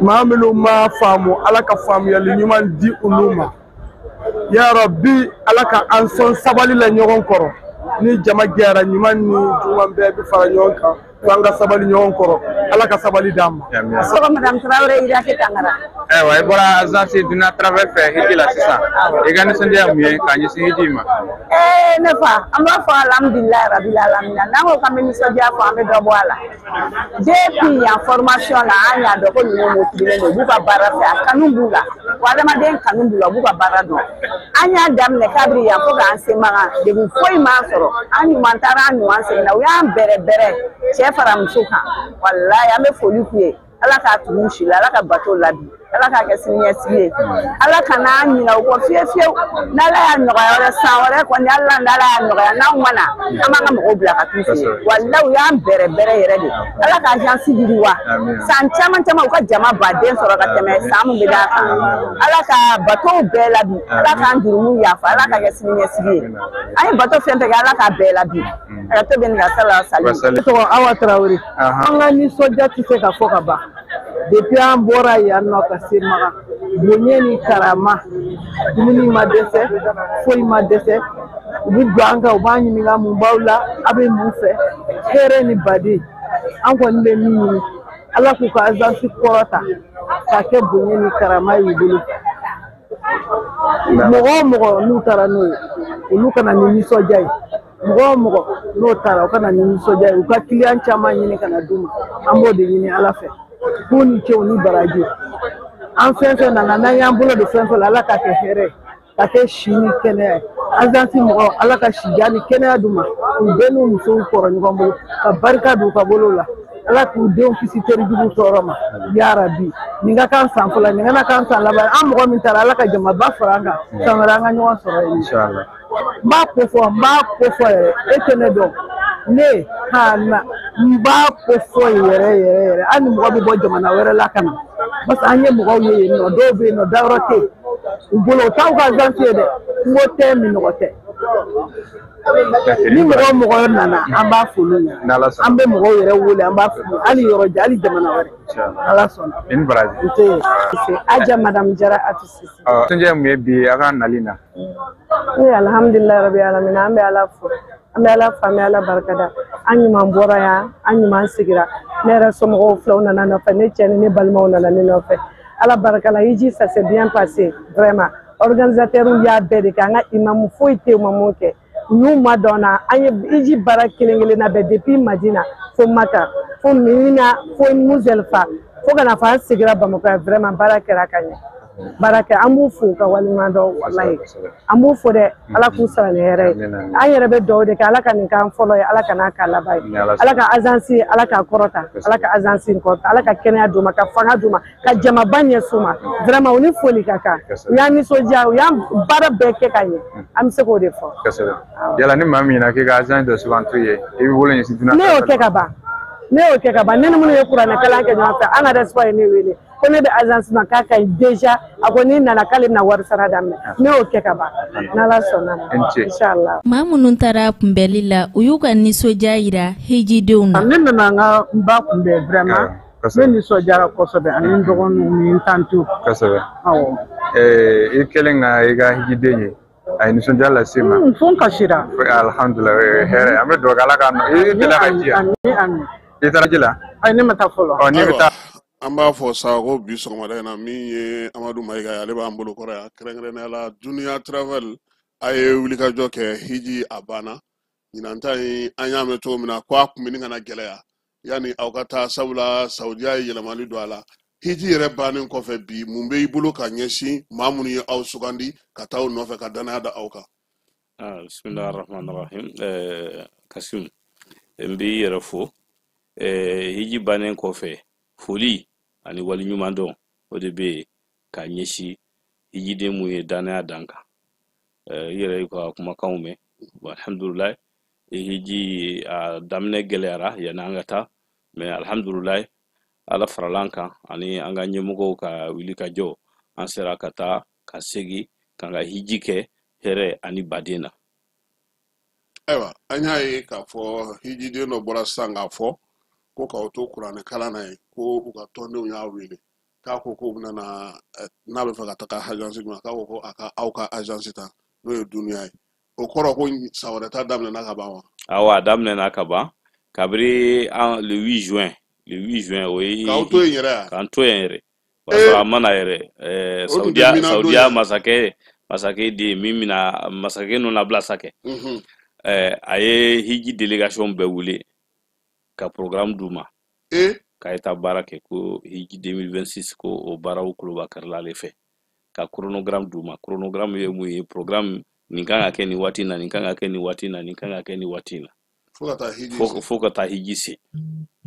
Maa minnu ma faamu, Ala ka faamuyali ɲuman di olu ma. Ya Rabbi, Ala ka an sɔn sabali la ɲɔgɔn kɔrɔ. Ni jama jɛra, ɲuman ni juguman bɛɛ bɛ fara ɲɔgɔn kan, fo an ka sabali ɲɔgɔn kɔrɔ. Ala ka sabali d'an ma. Sɔgɔ Madame Traoré Irake Tangara. Ayiwa, i bɔra agence Dunia Travel fɛ hiji la sisan. I ka nisɔndiya mun ye ka ɲɛsin hiji ma? Ee ne fa, an b'a fɔ alhamdulilayi rabil alamina. N'an ko k'an bɛ nisɔndiya fɔ, an bɛ dɔ bɔ a la. Depuis yan formation la, an y'a dɔn ko ninnu motivé don, u b'u ka baara fɛ, a kanu b'u la. Wa adamaden kanu b'u la, u b'u ka baara dɔn. An y'a daminɛ kabiri yan fo k'an se Makan, degun foyi m'an sɔrɔ. An ɲuman taara, an ɲuman seginna, u y'an bɛrɛ bɛrɛ cɛ fara muso kan. Walayi, an bɛ foli k'u ye. Ala k'a tugu si la, Ala ka bato labi, Ala k'a kɛ siniɲɛsigi ye, Ala kana an ɲinɛ u kɔ fiyewu fiyewu. N'Ala y'a nɔgɔya wɛrɛ, san wɛrɛ kɔni, Ala n'Ala y'a nɔgɔya, n'anw ma na, an b'an ka mɔgɔw bila ka t'u fɛ yen. Walayi, u y'an bɛrɛ bɛrɛ yɛrɛ de. Ala ka agence yiriwa. San caman caman u ka jama baden sɔrɔ ka tɛmɛ san min bɛ d'a kan. Ala ka batow bɛɛ labi, Ala k'an jurumu yafa, Ala ka kɛ siniɲɛsigi ye. An ye bato fɛn fɛn kɛ, Ala k'a bɛɛ labi. A to bɛ nin ka sala sali. Ne tɔgɔ Awa Tarawele. An ka nisɔndiya tɛ se ka fɔ ka ban. Depuis an bɔra yan nɔ ka se Makan, bonya ni karama, dumuni ma dɛsɛ, foyi ma dɛsɛ. U bɛ don an kan, u b'an ɲininka mun b'aw la, a bɛ mun fɛ, hɛrɛ ni baden. An kɔni bɛ min ɲini, Ala k'u ka agence kɔrɔta k'a kɛ bonya ni karama y'u bolo. Mɔgɔ o mɔgɔ n'u taara n'o ye, olu kana ni nisɔndiya ye. Mɔgɔ o mɔgɔ n'o taara, u kana ni nisɔndiya ye. U ka kiliyan caman ɲini ka na d'u ma, an b'o de ɲini Ala fɛ. K'u ni cew ni baraji. An fɛn fɛn nana, n'an y'an bolo don fɛn fɛn la, Ala k'a kɛ hɛrɛ ye, ka kɛ si ni kɛnɛya ye. Agence mɔgɔw, Ala ka sijan ni kɛnɛya d'u ma, k'u bɛɛ n'u musow kɔrɔ ɲɔgɔn bolo, ka barika don u ka bolo la. Ala k'u denw kisi terijugu tɔɔrɔ ma. Ya Rabi, nin ka kan san fɔlɔ, nin kana kan san laban. An mɔgɔ min taara, Ala ka jamaba fara an kan, san wɛrɛ an ka ɲɔgɔn sɔrɔ yen. N b'a ko fɔ, n b'a ko fɔ yɛrɛ, e tɛ ne dɔn. Ne ha na, n b'a ko fɔ yɛrɛ yɛrɛ yɛrɛ. Hali ni mɔgɔ bɛ bɔ jamana wɛrɛ la ka na, parce que an ye mɔgɔw ye yen nɔ, dɔw bɛ yen nɔ, dayɔrɔ tɛ yen u bolo, o t'aw ka agence ye dɛ. Kungo tɛ, minɔgɔ tɛ. Ni mɔgɔ o mɔgɔ nana, an b'a f'olu ɲɛna. An bɛ mɔgɔw yɛrɛ wele, an b'a f'u ɲɛna, hali yɔrɔ jan, hali jamana wɛrɛ. Ala sɔnna. I ni baraji. N tɛ. Aja Madame Jara Atu Sise. Nisɔndiya mun ye bi a ka nali na? Ee alhamdulilayi rabi alamina, an bɛ Ala fo. An bɛ Ala fo, an bɛ Ala barikada. An ɲuman bɔra yan, an ɲuman sigira. Ne yɛrɛ somɔgɔw filɛ, u nana nɔfɛ, ne cɛ ni ne balimaw nana ne nɔfɛ. Ala barika la, hiji ça s'est bien passé vraiment. Organisateur y'a bɛɛ de kɛ, an ka imamu foyi tɛ yen u ma mun kɛ. U y'u madɔn na, an ye hiji baara kelen kelenna bɛɛ depuis Madina fo Maka, fo Mina, fo Muzelifa, fo ka na fɔ an seginna Bamakɔ yan, vraiment baara kɛra ka ɲɛ. Baara kɛ, an b'u fo ka waleɲuman dɔn, walayi. An b'u fo dɛ, Ala k'u sara ni hɛrɛ ye. An yɛrɛ bɛ dugawu de kɛ, Ala ka nin k'an fɔlɔ ye, Ala ka n'a k'a laban ye. Ala ka agence, Ala k'a kɔrɔta, Ala ka agence in kɔrɔta, Ala ka kɛnɛya d'u ma, ka fanga d'u ma, ka jamaba ɲɛs'u ma. Vraiment, u ni foli ka kan. U y'an nisɔndiya, u y'an baara bɛɛ kɛ ka ɲɛ. An bɛ se k'o de fɔ. Kosɛbɛ. Yala ni maa min ɲɛna k'i ka agence dɔ suganti ye, i b'i bolo ɲɛsin dunan. Ne y'o kɛ ka ban. Ne y'o kɛ ka ban. Ne ni minnu ye kuranɛ kalan kɛ ɲɔgɔn fɛ, an ka espoir ye ne wele. Ko ne bɛ agence ma k'a ka ɲi déjà, a ko n'i nana k'ale bɛna wari sara daminɛ. Ne y'o kɛ ka ban. N'Ala sɔnna ma. Inshallah. Maa minnu taara kunbɛli la, u y'u ka nisɔndiya yira hijidenw na. Ne nana n ka n ba kunbɛn vraiment. Ne nisɔndiyara kosɛbɛ, ani n dɔgɔninw ni n tantiw. Kosɛbɛ. Awɔ. I kɛlen ka i ka hijiden ye, a ye nisɔndiya lase i ma. Fo n kasira. Alhamdulilayi, hɛrɛ. An bɛ dugawu kɛ Ala k'a nɔ. I delila ka ji yan? Ami, ami. I taara ji la? Ayi, ne ma taa fɔlɔ. Ɔ, n'i bɛ taa. An b'a fɔ sa ko bi sɔgɔmada in na, min ye Amadu Mayiga ye, ale b'an bolo kɔrɔ yan, kɛrɛnkɛrɛnnenya la Dunia Travel. A ye wulikajɔ kɛ, hiji a banna. Ɲinan ta in, an y'a mɛn cogo min na ko a kun bɛ nin ka na gɛlɛya yanni aw ka taa, sabula Saudiya ye yɛlɛmali don a la. Hiji yɛrɛ bannen kɔfɛ bi, mun bɛ i bolo ka ɲɛsin maa minnu ye aw sugandi ka taa aw nɔfɛ ka danaya da aw kan? Bisimilahi rahmani rahim. Kasim, n b'i yɛrɛ fo. Hiji bannen kɔfɛ, foli ani waleɲuman dɔn o de bɛ yen ka ɲɛsin hijiden mun ye danaya dan kan. I yɛrɛ y'u ka kumakanw mɛn. Alhamdulilayi, Hiji a daminɛ gɛlɛyara yanni an ka taa, mais alhamdulilayi, Ala farala an kan ani an ka ɲɛmɔgɔw ka wuli ka jɔ, an sera ka taa ka segin k'an ka hiji kɛ hɛrɛ ani baden na. Ayiwa, an y'a ye k'a fɔ hijiden dɔ bɔra sisan k'a fɔ ko k'aw to kuranɛ kalan na yen, ko u ka tɔndenw y'a wele k'a ko k'u bɛna na, n'a bɛ fɛ ka taga agence jumɛn, k'a ko ko a ka aw ka agence ta, n'o ye Duniya ye. O kɔrɔ ko san wɛrɛ ta daminɛna ka ban wa? Awɔ, a daminɛna ka ban kabiri an le 8 juin, le 8 juin, o ye k'aw to yen yɛrɛ yan? K'an to yen yɛrɛ, o y'a sɔrɔ a ma na yɛrɛ. O tun tɛ Saudiya mina don Saudiya yɛrɛ. Masakɛ den min bɛna masakɛ nɔ nabila sa kɛ. A ye hiji délégation bɛɛ wele ka programme d'u ma. K'a ye taa baara kɛ, ko hiji 2026, ko o baaraw kuloba karila ale fɛ, ka chronogramme d'u ma. Chronogramme ye mun ye? Programme nin kan ka kɛ nin waati in na, nin kan ka kɛ nin waati in na, nin kan ka kɛ nin waati in na. Fo ka taa hiji se. Fo ka taa hiji se,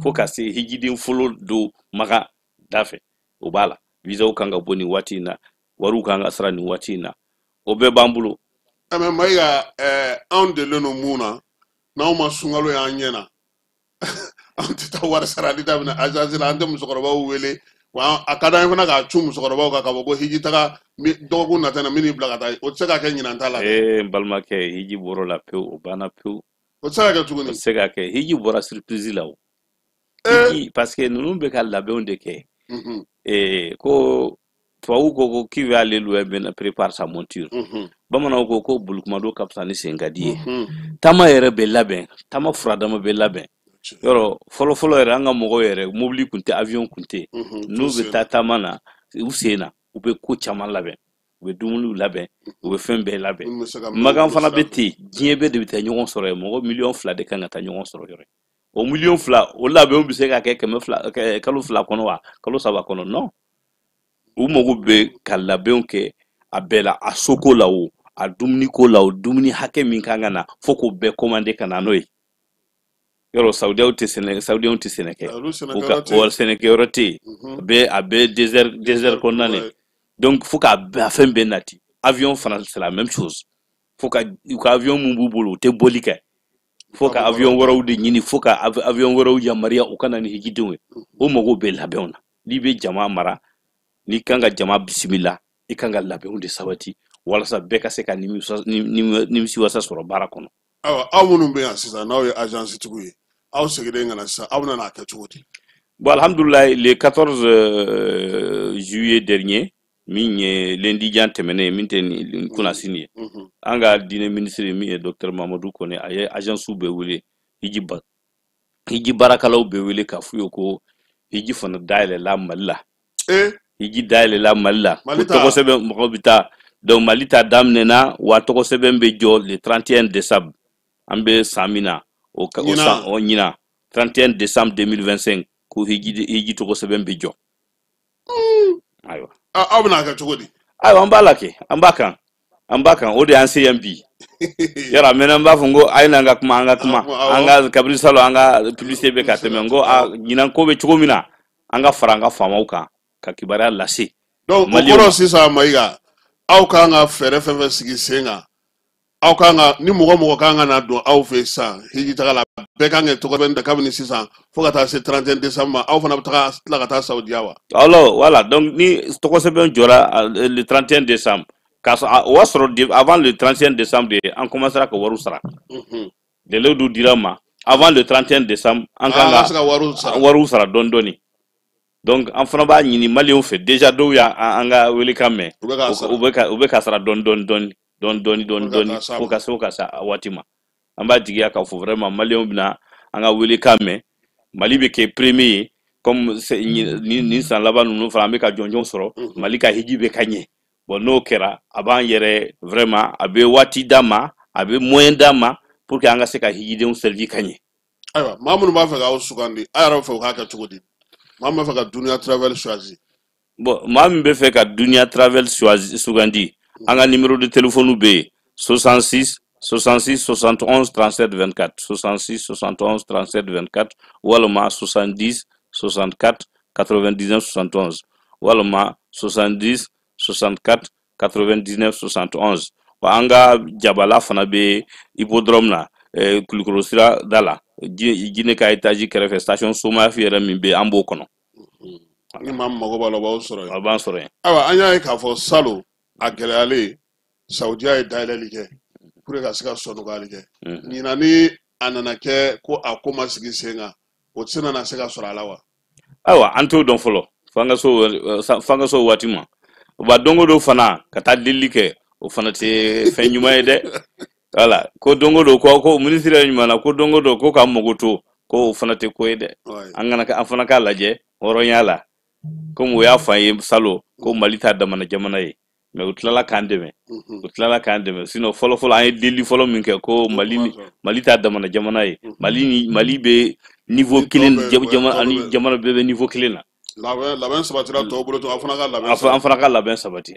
fo ka se hijiden fɔlɔ don Maka da fɛ, o b'a la. Visaw kan ka bɔ nin waati in na, wariw kan ka sara nin waati in na, o bɛɛ b'an bolo. Mais Mayiga, anw delilen don mun na, n'anw ma sunkalo y'an ɲɛ na, an tɛ taa wari sarali daminɛ agence la, an tɛ musokɔrɔbaw wele wa. A ka d'an ye fana k'a cun musokɔrɔbaw kan k'a fɔ ko hiji taga dɔgɔkun nata na, min n'i bila ka taa, o tɛ se ka kɛ ɲinan ta la dɛ. Ee, n balimakɛ, hiji bɔr'o la pewu, o banna pewu. O tɛ se ka kɛ tuguni. O tɛ se ka kɛ, hiji bɔra surprise la o. Hiji, parce que ninnu bɛ ka labɛnw de kɛ. Ko tubabu ko qui veut aller loin bien prépare sa monture. Bamananw ko bolikumado ka fisa ni sen ka di ye. Taama yɛrɛ bɛ labɛn, taama furadama bɛ labɛn. Yɔrɔ fɔlɔ fɔlɔ yɛrɛ, an ka mɔgɔw yɛrɛ, mobili kun tɛ, avion kun tɛ. N'u bɛ taa taama na u sen na, u bɛ ko caman labɛn, u bɛ dumuniw labɛn, u bɛ fɛn bɛɛ labɛn. Minnu bɛ se ka minɛnw Makan don fana sira bɛ fɛ. ten, diɲɛ bɛɛ de bɛ taa ɲɔgɔn sɔrɔ yen, mɔgɔ miliyɔn 2 de kan ka taa ɲɔgɔn sɔrɔ yɔrɔ ye. O miliyɔn 2, o labɛnw bɛ se ka kɛ 200, kalo 2 kɔnɔ wa, kalo 3 kɔnɔ? Non, u mago bɛ ka labɛnw kɛ a bɛɛ la, a soko la o, a dumuniko la o, dumuni hakɛ min kan ka na, fo k'o bɛɛ commander ka na n'o ye. Yɔrɔ Saudiyaw tɛ sɛnɛ, Saudiyaw tɛ sɛnɛ kɛ. Olu U sɛnɛkɛyɔrɔ ka tɛ yen. wa sɛnɛkɛyɔrɔ tɛ yen. A bɛ désert kɔnɔna na. Donc fo k'a bɛɛ, a fɛn bɛɛ nati. Avion fana, c'est la même chose. Fo ka u ka avion mun b'u bolo, u tɛ bɔli kɛ. Fo ka avion wɛrɛw de ɲini, fo ka avion wɛrɛw yamaruya u ka na ni hijidenw ye. O mago bɛ labɛnw na. N'i bɛ jama mara, n'i kan ka jama bisimila, i kan ka labɛnw de sabati walasa bɛɛ ka se ka nimisiwasa sɔrɔ baara kɔnɔ. Ayiwa, aw minnu bɛ yan sisan, n'aw ye agence tigiw ye, aw seginnen ka na sisan, aw bɛna n'a kɛ cogo di? Bon, alhamdoulilah, le 14 juillet dernier, min ye lundi jan tɛmɛnen ye, min tɛ nin kunnasini ye, an ka diinɛ ministre min ye docteur Mamadou Kone, a ye agence bɛɛ wele, hiji baarakɛlaw bɛɛ wele k'a f'u ye ko hiji fana dayɛlɛla Mali la. Hiji dayɛlɛla Mali la. Mali Ko ta. tɔgɔ sɛbɛn mɔgɔw bɛ taa. Donc Mali ta daminɛna wa, tɔgɔ sɛbɛn bɛ jɔ le 31 décembre. An bɛ san min na, o ka, o Ɲinan. san, o ɲinan 31 décembre 2025, ko hiji tɔgɔ sɛbɛn bɛ jɔ. Ayiwa. Aw bɛna kɛ cogo di? Ayiwa, an b'a la kɛ, an b'a kan. An b'a kan, o de y'an se yan bi. Yɔrɔ a mɛnna, n b'a fɔ n ko a ye n'an ka kuma, an ka kuma. An ka kabini salon, an ka publicité bɛ ka tɛmɛ, n ko a ɲinan ko bɛ cogo min na, an ka fara an ka faamaw kan ka kibaruya lase. Donc o Maliyɛnw kɔrɔ ma. sisan, Mayiga, aw kan ka fɛɛrɛ fɛn fɛn sigi sen kan, aw kan ka ni mɔgɔ mɔgɔ kan ka na don aw fɛ sisan hiji taga la, bɛɛ kan ka tɔgɔ bɛ ta kabini sisan fo ka taa se 31 décembre ma, aw fana bɛ taga tila ka taa Saudiya wa? Alors voilà, donc ni tɔgɔ sɛbɛn jɔra le 31 décembre, k'a sɔrɔ o y'a sɔrɔ avant le 31 décembre de an commencera ka wariw sara. Délai dɔ dira ma avant le 31 décembre, an kan ka se ka wariw sara. Wariw sara dɔɔni dɔɔni. Donc an fana b'a ɲini maliyɛnw fɛ, déjà dɔw y'a an ka welekan mɛn, U bɛ k'a sara. U bɛ ka sara dɔɔni dɔɔni dɔɔni dɔɔni dɔɔni dɔɔni Fo ka dɔɔni taa s'a fo ma. ka se fo ka se a waati ma. An b'a jigiya k'a fɔ vraiment maliyɛnw bɛna an ka welekan mɛn, Mali bɛ kɛ premier ye, comme nin san laban ninnu fana, an bɛ ka jɔnjɔn sɔrɔ, Mali ka hiji bɛ ka ɲɛ. Bon, n'o kɛra, a b'an yɛrɛ vraiment, a bɛ waati d'an ma, a bɛ moyen d'an ma pour que an ka se ka hijidenw servi ka ɲɛ. Ayiwa, maa minnu b'a fɛ k'aw sugandi, a yɛrɛ b'a fɛ u k'a kɛ cogo di? Maa min b'a fɛ ka Dunia Travel choisi. Bon, maa min bɛ fɛ ka Dunia Travel choisi sugandi, an ka numéro de téléphone bɛ yen: 66 66 71 37 24, 66 71 37 24, walima 70 64 99 71, walima 70 64 99 71. Wa an ka jabala fana bɛ hippodrome na. Kulukoro sira da la, Jinɛ ka étage kɛrɛfɛ, station Somafi yɛrɛ min bɛ yen, an b'o kɔnɔ. Ni maa min mago b'a la, o b'aw sɔrɔ yen. A b'an sɔrɔ yen. Ayiwa, an y'a ye k'a fɔ salon a gɛlɛyalen, Saudiya ye dayɛlɛli kɛ pour que ka se ka sɔnnɔgɔyali kɛ. Ɲinan ni a nana kɛ ko a ko ma sigi sen kan, o tɛ se nana se ka sɔrɔ a la wa? Ayiwa, an t'o dɔn fɔlɔ, f'an ka s'o waati ma. Wa don o don fana ka taa delili kɛ, o fana tɛ fɛn ɲuman ye dɛ. Voilà, ko don o don ko minisiri yɛrɛ ɲuman na, ko don o don ko k'an mago to, ko o fana tɛ ko ye dɛ. An kana, an fana k'a lajɛ hɔrɔnya la, komi o y'a fɔ an ye salon ko Mali t'a damana jamana ye, mais u tilala k'an dɛmɛ, u tilala k'an dɛmɛ. Sinon fɔlɔ fɔlɔ an ye delili fɔlɔ min kɛ ko Mali t'a damana jamana ye, Mali ni Mali bɛ niveau kelen, jamana ani jamana bɛɛ bɛ niveau kelen na. Labɛn sabatira tɔw bolo, an fana ka labɛn. An fana ka labɛn sabati,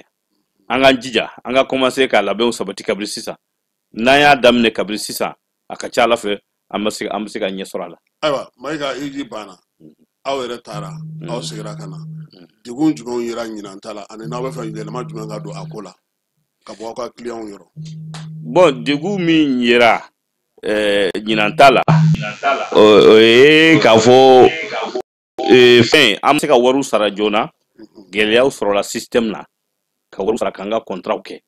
an k'an jija, an ka commencer ka labɛnw sabati kabini sisan. N'an y'a daminɛ kabini sisan, a ka ca Ala fɛ an bɛ se ka ɲɛ sɔrɔ a la. Ayiwa, Mayiga, hiji banna, aw yɛrɛ taara, aw seginna ka na, degun jumɛnw yera ɲinan ta la, ani n'aw bɛ fɛ yɛlɛma jumɛn ka don a ko la ka bɔ aw ka kiliyanw yɔrɔ? Bon, degun min yera ɲinan ta la, o ye k'a fɔ fɛn an bɛ se ka wariw sara joona, gɛlɛyaw sɔrɔla système na ka wariw sara k'an ka contrat kɛ,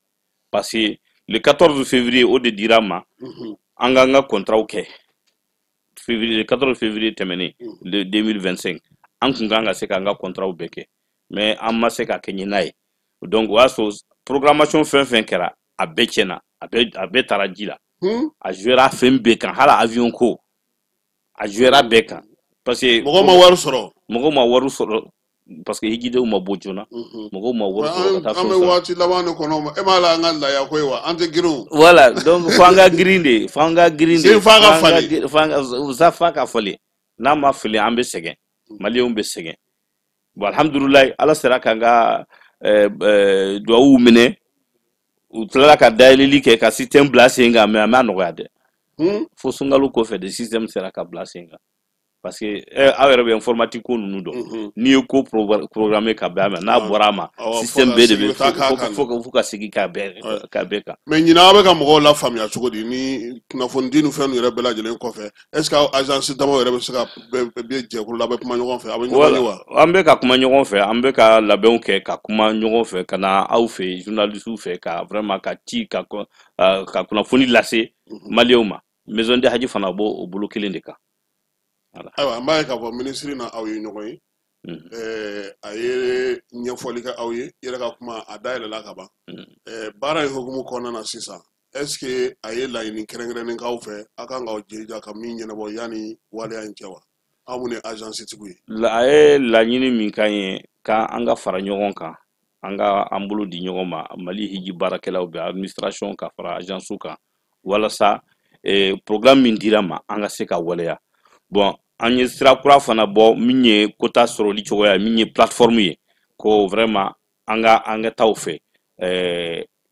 parce que le 14 février o de dira an ma an k'an ka contrat kɛ. Février, le 14 février tɛmɛnen le 2025, an kun kan ka se k'an ka contrat bɛɛ kɛ, mais an ma se ka kɛ ɲɛ n'a ye. Donc o y'a sɔrɔ programmation fɛn fɛn kɛra, a bɛɛ tiɲɛna, a bɛɛ taara ji la. A jouera fɛn bɛɛ kan, hali avion ko a jouera bɛɛ kan, parce que mɔgɔw ma wari sɔrɔ, mɔgɔw ma wari sɔrɔ, parce que hijidenw ma bɔ joona, mɔgɔw ma wari sɔrɔ ka taa. An bɛ waati laban de kɔnɔ, e m'a la an ka laya ko ye wa, an tɛ girin. Voilà, donc fo an ka girin de, fo an ka girin de, sen f'a ka falen, f'a ka falen. N'a ma falen, an bɛ sɛgɛn, maliyɛnw bɛ sɛgɛn. Bon, alhamdulilayi, Ala sera k'an ka duwawu minɛ, u tilala ka dayɛlɛli kɛ ka système bila sen kan, mais a ma nɔgɔya dɛ. Fo sunkalo kɔfɛ de système sera ka bila sen kan. Parce que aw yɛrɛ bɛ informatique ko ninnu dɔn, n'i ye ko programmer ka bɛn a ma, n'a bɔra a ma, système bɛɛ de bɛ fo ka segin ka bɛɛ kan. Mais ɲinan aw bɛ ka mɔgɔw lafaamuya cogo di ni kunnafonidi ni fɛn ninnu yɛrɛ bɛɛ lajɛlen kɔfɛ? Est ce que aw agence damaw yɛrɛ bɛ se ka bɛ jɛkulu la, a bɛ kuma ɲɔgɔn fɛ, a bɛ ɲɔgɔn ye wa? An bɛ ka kuma ɲɔgɔn fɛ, an bɛ ka labɛnw kɛ ka kuma ɲɔgɔn fɛ, ka na aw fɛ, journalistes fɛ, ka vraiment ka ci ka kunnafoni lase maliyɛnw ma. Maison de Hadji fana b'o o bolo kelen de kan. Ayiwa, an b'a ye k'a fɔ minisiri na aw ye ɲɔgɔn ye, a ye ɲɛfɔli kɛ aw ye, i yɛrɛ ka kuma a dayɛlɛla ka ban. Baara in hukumu kɔnɔna na sisan, est ce que a ye laɲini kɛrɛnkɛrɛnnen k'aw fɛ, aw kan k'aw jija ka min ɲɛnabɔ yanni waleya in cɛ wa, aw minnu ye agence tigiw ye? A ye laɲini min k'an ye, k'an ka fara ɲɔgɔn kan, an ka an bolo di ɲɔgɔn ma, Mali hiji baarakɛlaw bɛ administration ka fara agence kan, walasa programme min dira ma, an ka se ka waleya. Bon, an ye sira kura fana bɔ min ye kota sɔrɔli cogoya, min ye plateforme ye, ko vraiment an ka taa o fɛ.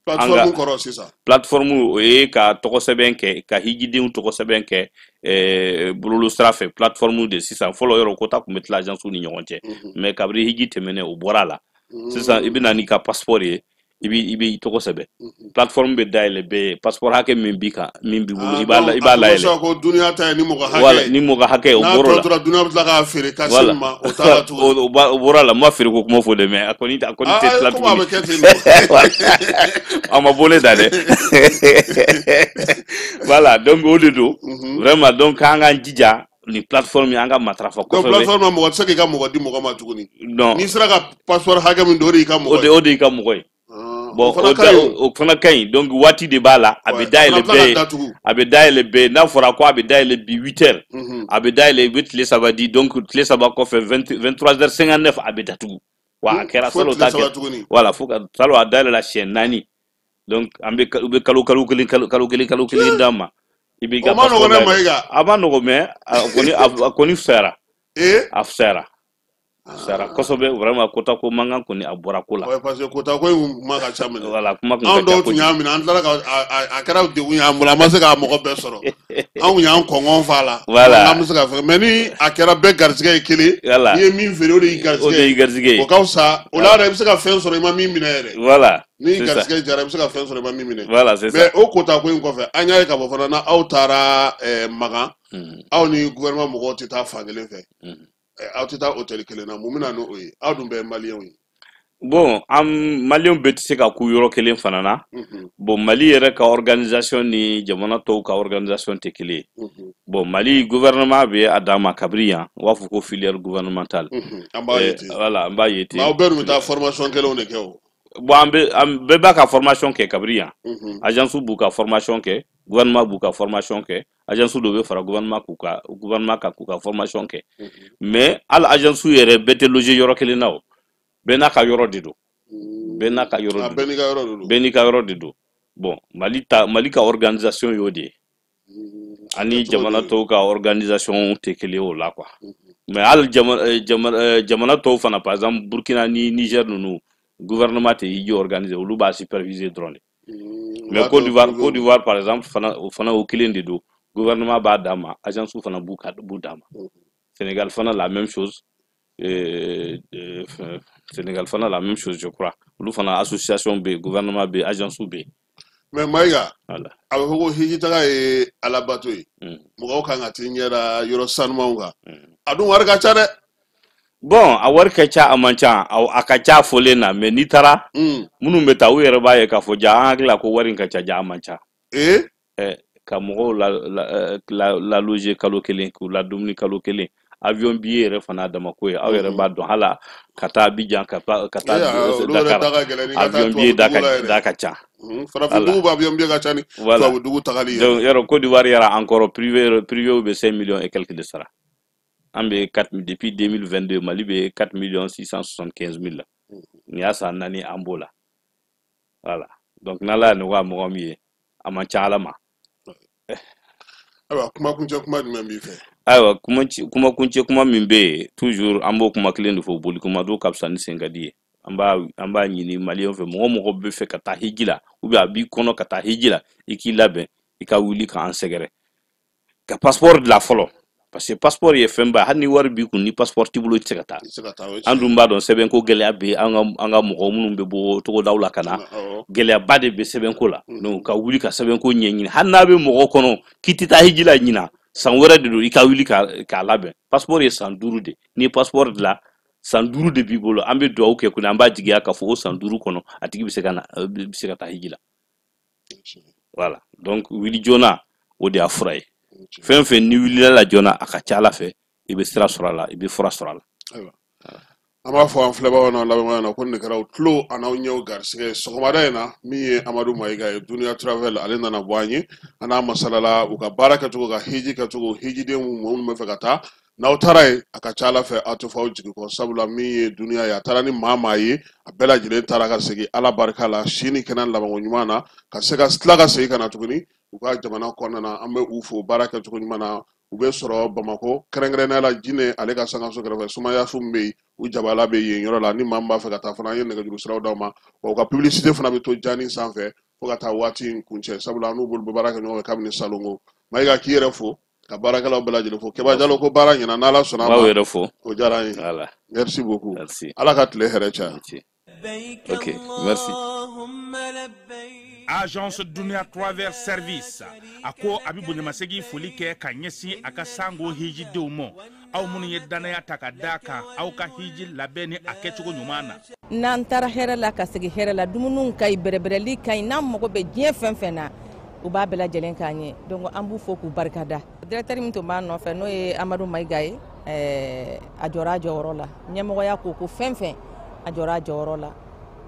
Plateforme kɔrɔ sisan? Plateforme o ye ka tɔgɔ sɛbɛn kɛ, ka hijidenw tɔgɔ sɛbɛn kɛ bɔlɔlɔ sira fɛ, plateforme de sisan. Fɔlɔ yɔrɔ kota tun bɛ tila agence ni ɲɔgɔn cɛ, mais kabini hiji tɛmɛnen o bɔra a la. Sisan i bɛ na n'i ka passeport ye, i b'i tɔgɔ sɛbɛn. Plateforme bɛ dayɛlɛ bɛɛ ye, passeport hakɛ min b'i kan, min b'i bolo, i b'a layɛlɛ. Ko dunuya ta ye ni mɔgɔ hakɛ ye. Ni mɔgɔ hakɛ, o bɔr'o la. N'a tɔ tora dunuya bɛ tila k'a feere Kassim ma, o t'a la tuguni. O bɔra la, n ma feere ko kuma fɔ dɛ, mais a kɔni tɛ tila tuguni. Komi a bɛ kɛ ten. A ma bɔ ne da dɛ. Voilà, donc o de don. Vraiment, donc k'an k'an jija nin plateforme an ka matarafa kosɛbɛ. Donc plateforme na, mɔgɔ tɛ se k'i ka mɔgɔ di mɔgɔ ma tuguni. Non. N'i sera ka passeport hakɛ min don, o de y'i ka mɔgɔ ye. O de y'i ka mɔgɔ ye. Bon, o fana ka ɲi. Donc waati de b'a la, a bɛ dayɛlɛ bɛɛ ye, a bɛ dayɛlɛ bɛɛ ye. N'a fɔra ko a bɛ dayɛlɛ bi 8 heures, a bɛ dayɛlɛ, i bɛ tile 3 di, donc tile 3 kɔfɛ 23h59 a bɛ datugu. Wa a kɛra salon ta kɛ, voilà, fo ka salon a dayɛlɛla siɲɛ 4. Donc an bɛ u bɛ kalo kelen kalo kelen kalo kelen d'an ma. I b'i ka passeport dayɛlɛ. A ma nɔgɔn, mais a kɔni fisayara. A fisayara. Sara kosɛbɛ, vraiment kota ko mankan kɔni a bɔra ko la. Ouais, parce que kota ko in kuma ka ca minɛ. Voilà, kuma kun ka ca. Anw dɔw tun y'a minɛ, an tilala ka a kɛra degun ye an bolo, an ma se k'a mɔgɔ bɛɛ sɔrɔ. Anw y'an kɔngɔn fa la. Voilà. An bɛ se ka fɛn, mais ni a kɛra bɛɛ garisɛgɛ ye kelen. Voilà. N'i ye min feere, o de y'i garisɛgɛ ye. O de y'i garisɛgɛ ye. O ka fisa. O la yɛrɛ i bɛ se ka fɛn sɔrɔ i ma min minɛ yɛrɛ. Voilà. Ni garisɛgɛ jara i bɛ se ka fɛn sɔrɔ i ma min minɛ. Voilà, c'est ça. Mais o quota ko in kɔfɛ, an y'a ye k'a fɔ fana n'aw taara Makan, aw ni gouvernement mɔgɔw tɛ taa fan kelen fɛ. Aw tɛ taa hôtel kelen na, mun bɛ na n'o ye? Aw dun bɛɛ ye maliyɛnw ye. Bon, an maliyɛnw bɛɛ tɛ se ka k'u yɔrɔ kelen fana na. Bon, Mali yɛrɛ ka organisation ni jamana tɔw ka organisation tɛ kelen ye. Bon, Mali gouvernement bɛ a dan ma kabiri yan, u b'a fɔ ko filière gouvernementale. An b'a ye ten. Voilà, an b'a ye ten. Mais aw bɛɛ dun bɛ taa formation kelenw de kɛ o. Bon, an bɛɛ b'a ka formation kɛ kabiri yan. Agence b'u ka formation kɛ, gouvernement b'u ka formation kɛ, agence dɔw bɛ fara gouvernement kan k'u ka formation kɛ. Mais hali agence yɛrɛ bɛɛ tɛ loger yɔrɔ kelen na o. Bɛɛ n'a ka yɔrɔ de don. Bɛɛ n'a ka yɔrɔ de don. Bɛɛ n'i ka yɔrɔ de don. Bon, Mali ka organisation y'o de ye. Ani jamana tɔw ka organisation tɛ kelen o la quoi. Mais hali jamana tɔw fana, par exemple Burkina ni Niger ninnu, gouvernement tɛ hiji organiser, olu b'a superviser dɔrɔn de. Mais Côte d'Ivoire par exemple fana, o fana o kelen de don. Gouvernement b'a d'a ma, agence fana b'u d'a ma. Sénégal fana la même chose. Sénégal fana la même chose, je crois. Olu fana association bɛ, gouvernement bɛ, agence bɛ. Mais Mayiga, voilà. A bɛ fɔ ko hijitaga ye alabato ye. Mɔgɔw kan ka t'i ɲɛ da yɔrɔ sanumanw kan. A dun wari ka ca dɛ. Bon, a wari ka ca, a man ca, a ka ca fɔlen na, mais n'i taara, minnu bɛ taa u yɛrɛ b'a ye k'a fɔ ja an hakili la ko wari in ka ca, ja a man ca. Ka mɔgɔw la loger kalo kelen, k'u la dumuni kalo kelen. Avion billet yɛrɛ fana dama ko ye, aw yɛrɛ b'a dɔn hala ka taa Abidjan ka taa Dakar, avion billet da ka ca. Farafin dugu b'a avion billet ka ca ni tubabu dugu tagali ye. Donc yɔrɔ Côte d'Ivoire yɛrɛ encore privé bɛ 5 millions et quelques de sara. An bɛ 4 depuis 2022 Mali bɛ 4 675 000 la. Nin y'a san 4 an b'o la. Voilà. Donc n'Ala y'a nɔgɔya mɔgɔ min ye, a man ca Ala ma. Ayiwa, kuma kuncɛ kuma jumɛn b'i fɛ? Ayiwa, kuma kuncɛ kuma min bɛ yen, toujours an b'o kuma kelen de fɔ, boli kuma dɔw ka fisa ni sen ka di ye. An b'a ɲini maliyɛnw fɛ, mɔgɔ mɔgɔ bɛ fɛ ka taa hiji la, ou bien a b'i kɔnɔ ka taa hiji la, i k'i labɛn, i ka wuli k'an sɛgɛrɛ. Ka passeport dilan fɔlɔ. Parce que passeport ye fɛnba ye, hali ni wari b'i kun, ni passeport t'i bolo i tɛ se ka taa. An dun b'a dɔn sɛbɛnko gɛlɛya bɛ an ka mɔgɔ minnu bɛ bɔ togodaw la ka na, gɛlɛyaba de bɛ sɛbɛnko la. Donc ka wuli ka sɛbɛnko ɲɛɲini, hali n'a bɛ mɔgɔ kɔnɔ k'i tɛ taa hiji la ɲinan, san wɛrɛ de don, i ka wuli k'a labɛn. Passeport ye san 5 de, n'i ye passeport dilan, san 5 de b'i bolo. An bɛ dugawu kɛ kɔni, an b'a jigiya k'a fɔ o san 5 kɔnɔ a tigi bɛ se ka na, bɛ se ka taa hiji la. Voilà, donc wuli joona o de y'a fura ye. Fɛn fɛn ni wulila la joona, a ka ca Ala fɛ i bɛ sira sɔrɔ a la, i bɛ fura sɔrɔ a la. Ayiwa, an b'a fɔ an filɛbagaw n'an lamɛnbagaw ɲɛna ko nin kɛra u tulo an'aw ɲɛw garisɛgɛ ye sɔgɔmada in na. Min ye Amadu Mayiga ye, Duniya Travel, ale nana bɔ an ye, an n'a masalala u ka baara kɛcogo, ka hiji kɛcogo, hijiden minnu bɛ fɛ ka taa, n'aw taara yen a ka ca Ala fɛ aw tɛ fɔ aw jigi kɔ, sabula min ye duniya ye, a taara ni maa ye, a bɛɛ lajɛlen taara ka segin Ala barika la, si ni kɛnɛ labanko ɲuman na, ka se ka tila ka segin ka na tuguni u ka jamana kɔnɔna na. An bɛ u fo baara kɛcogo ɲuman na. U bɛ sɔrɔ Bamakɔ, kɛrɛnkɛrɛnnenya la Jinɛ ale ka sankaso kɛrɛfɛ, Sumayasu min bɛ yen, u jabala bɛ yen yɔrɔ la. Ni maa min b'a fɛ ka taa fana, an ye nɛgɛjuru siraw d'aw ma, wa u ka publicité fana bɛ to jani sanfɛ fo ka taa waati in kuncɛ, sabula an n'u bolo bɛ baara kɛ ɲɔgɔn fɛ kabini salongo. Mayiga, k'i yɛrɛ fo, ka baarakɛlaw bɛɛ lajɛlen fo. Kɛba Jalo ko baara ɲɛna, n'Ala sɔnna a ma. B'aw yɛrɛ fo. O diyara an ye. Merci beaucoup. Ala ka tile hɛrɛ caya. Ok, merci. Agence Dunia Travel Service a ko a bɛ bonyamasegin foli kɛ ka ɲɛsin a ka sango hijidenw ma, aw minnu ye danaya ta ka d'a kan aw ka hiji labɛn ni a kɛcogo ɲuman na. N'an taara hɛrɛ la ka segin hɛrɛ la, dumuniw ka ɲi, bɛrɛbɛrɛli ka ɲi, n'an mago bɛ diɲɛ fɛn fɛn na, u b'a bɛɛ lajɛlen k'an ye. Donc an b'u fo k'u barikada. Directeur min tun b'a nɔfɛ, n'o ye Amadu Mayiga ye, a jɔra a jɔyɔrɔ la. Ɲɛmɔgɔya ko fɛn fɛn, a jɔra a jɔyɔrɔ la,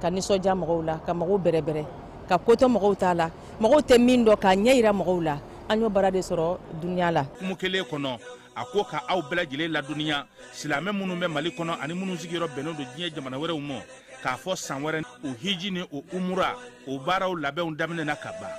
ka nisɔndiya mɔgɔw la, ka mɔgɔw bɛrɛbɛrɛ, ka kotɔ mɔgɔw t'a la, mɔgɔw tɛ min dɔn k'a ɲɛ yira mɔgɔw la. An y'o baara de sɔrɔ duniya la. Hukumu kelen kɔnɔ, a ko ka aw bɛɛ lajɛlen ladɔnniya, silamɛ minnu bɛ Mali kɔnɔ ani minnu sigiyɔrɔ bɛnnen don diɲɛ jamana wɛrɛw ma, k'a fɔ san wɛrɛ o hiji ni o umura o baaraw labɛnw daminɛna ka ban.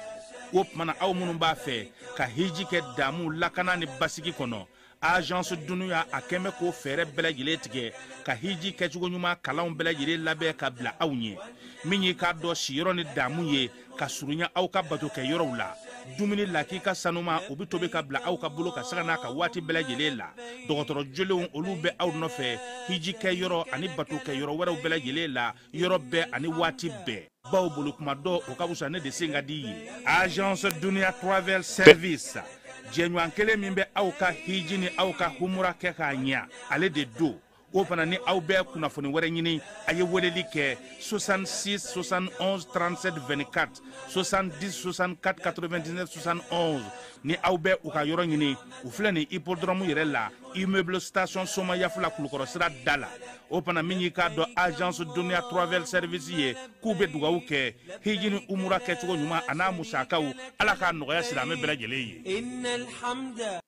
O tuma na aw minnu b'a fɛ ka hiji kɛ damu, lakana ni basigi kɔnɔ, Agence Dunia a kɛn bɛ k'o fɛɛrɛ bɛɛ lajɛlen tigɛ ka hiji kɛcogo ɲuman kalanw bɛɛ lajɛlen labɛn ka bila aw ɲɛ. Min y'i k'a dɔn siyɔrɔ ni damu ye ka surunya aw ka bato kɛ yɔrɔw la, dumuni lakika sanuma o bɛ tobi ka bila aw ka bolo ka saga n'a ka waati bɛɛ lajɛlen la. Dɔgɔtɔrɔ jolenw olu bɛ aw nɔfɛ hiji kɛ yɔrɔ ani bato kɛ yɔrɔ wɛrɛw bɛɛ lajɛlen la, yɔrɔ bɛɛ ani waati bɛɛ. Baw bolo kuma dɔ o ka fisa ne de sen ka di ye. Agence Dunia Travel Service, jɛɲɔgɔn kelen min bɛ aw ka hiji ni aw ka humura kɛ k'a ɲa, ale de don. O fana ni aw bɛ kunnafoni wɛrɛ ɲini, a ye weleli kɛ 66 71 37 24, 70 64 99 71. Ni aw bɛ u ka yɔrɔ ɲini, u filɛ nin hippodrome yɛrɛ la, immeuble station Somayafula, Kulukɔrɔ sira da la. O fana min y'i k'a dɔn agence Dunia Travel Service ye, k'u bɛ dugawu kɛ hiji ni umura kɛcogo ɲuman a n'a musakaw, Ala k'a nɔgɔya silamɛ bɛɛ lajɛlen ye.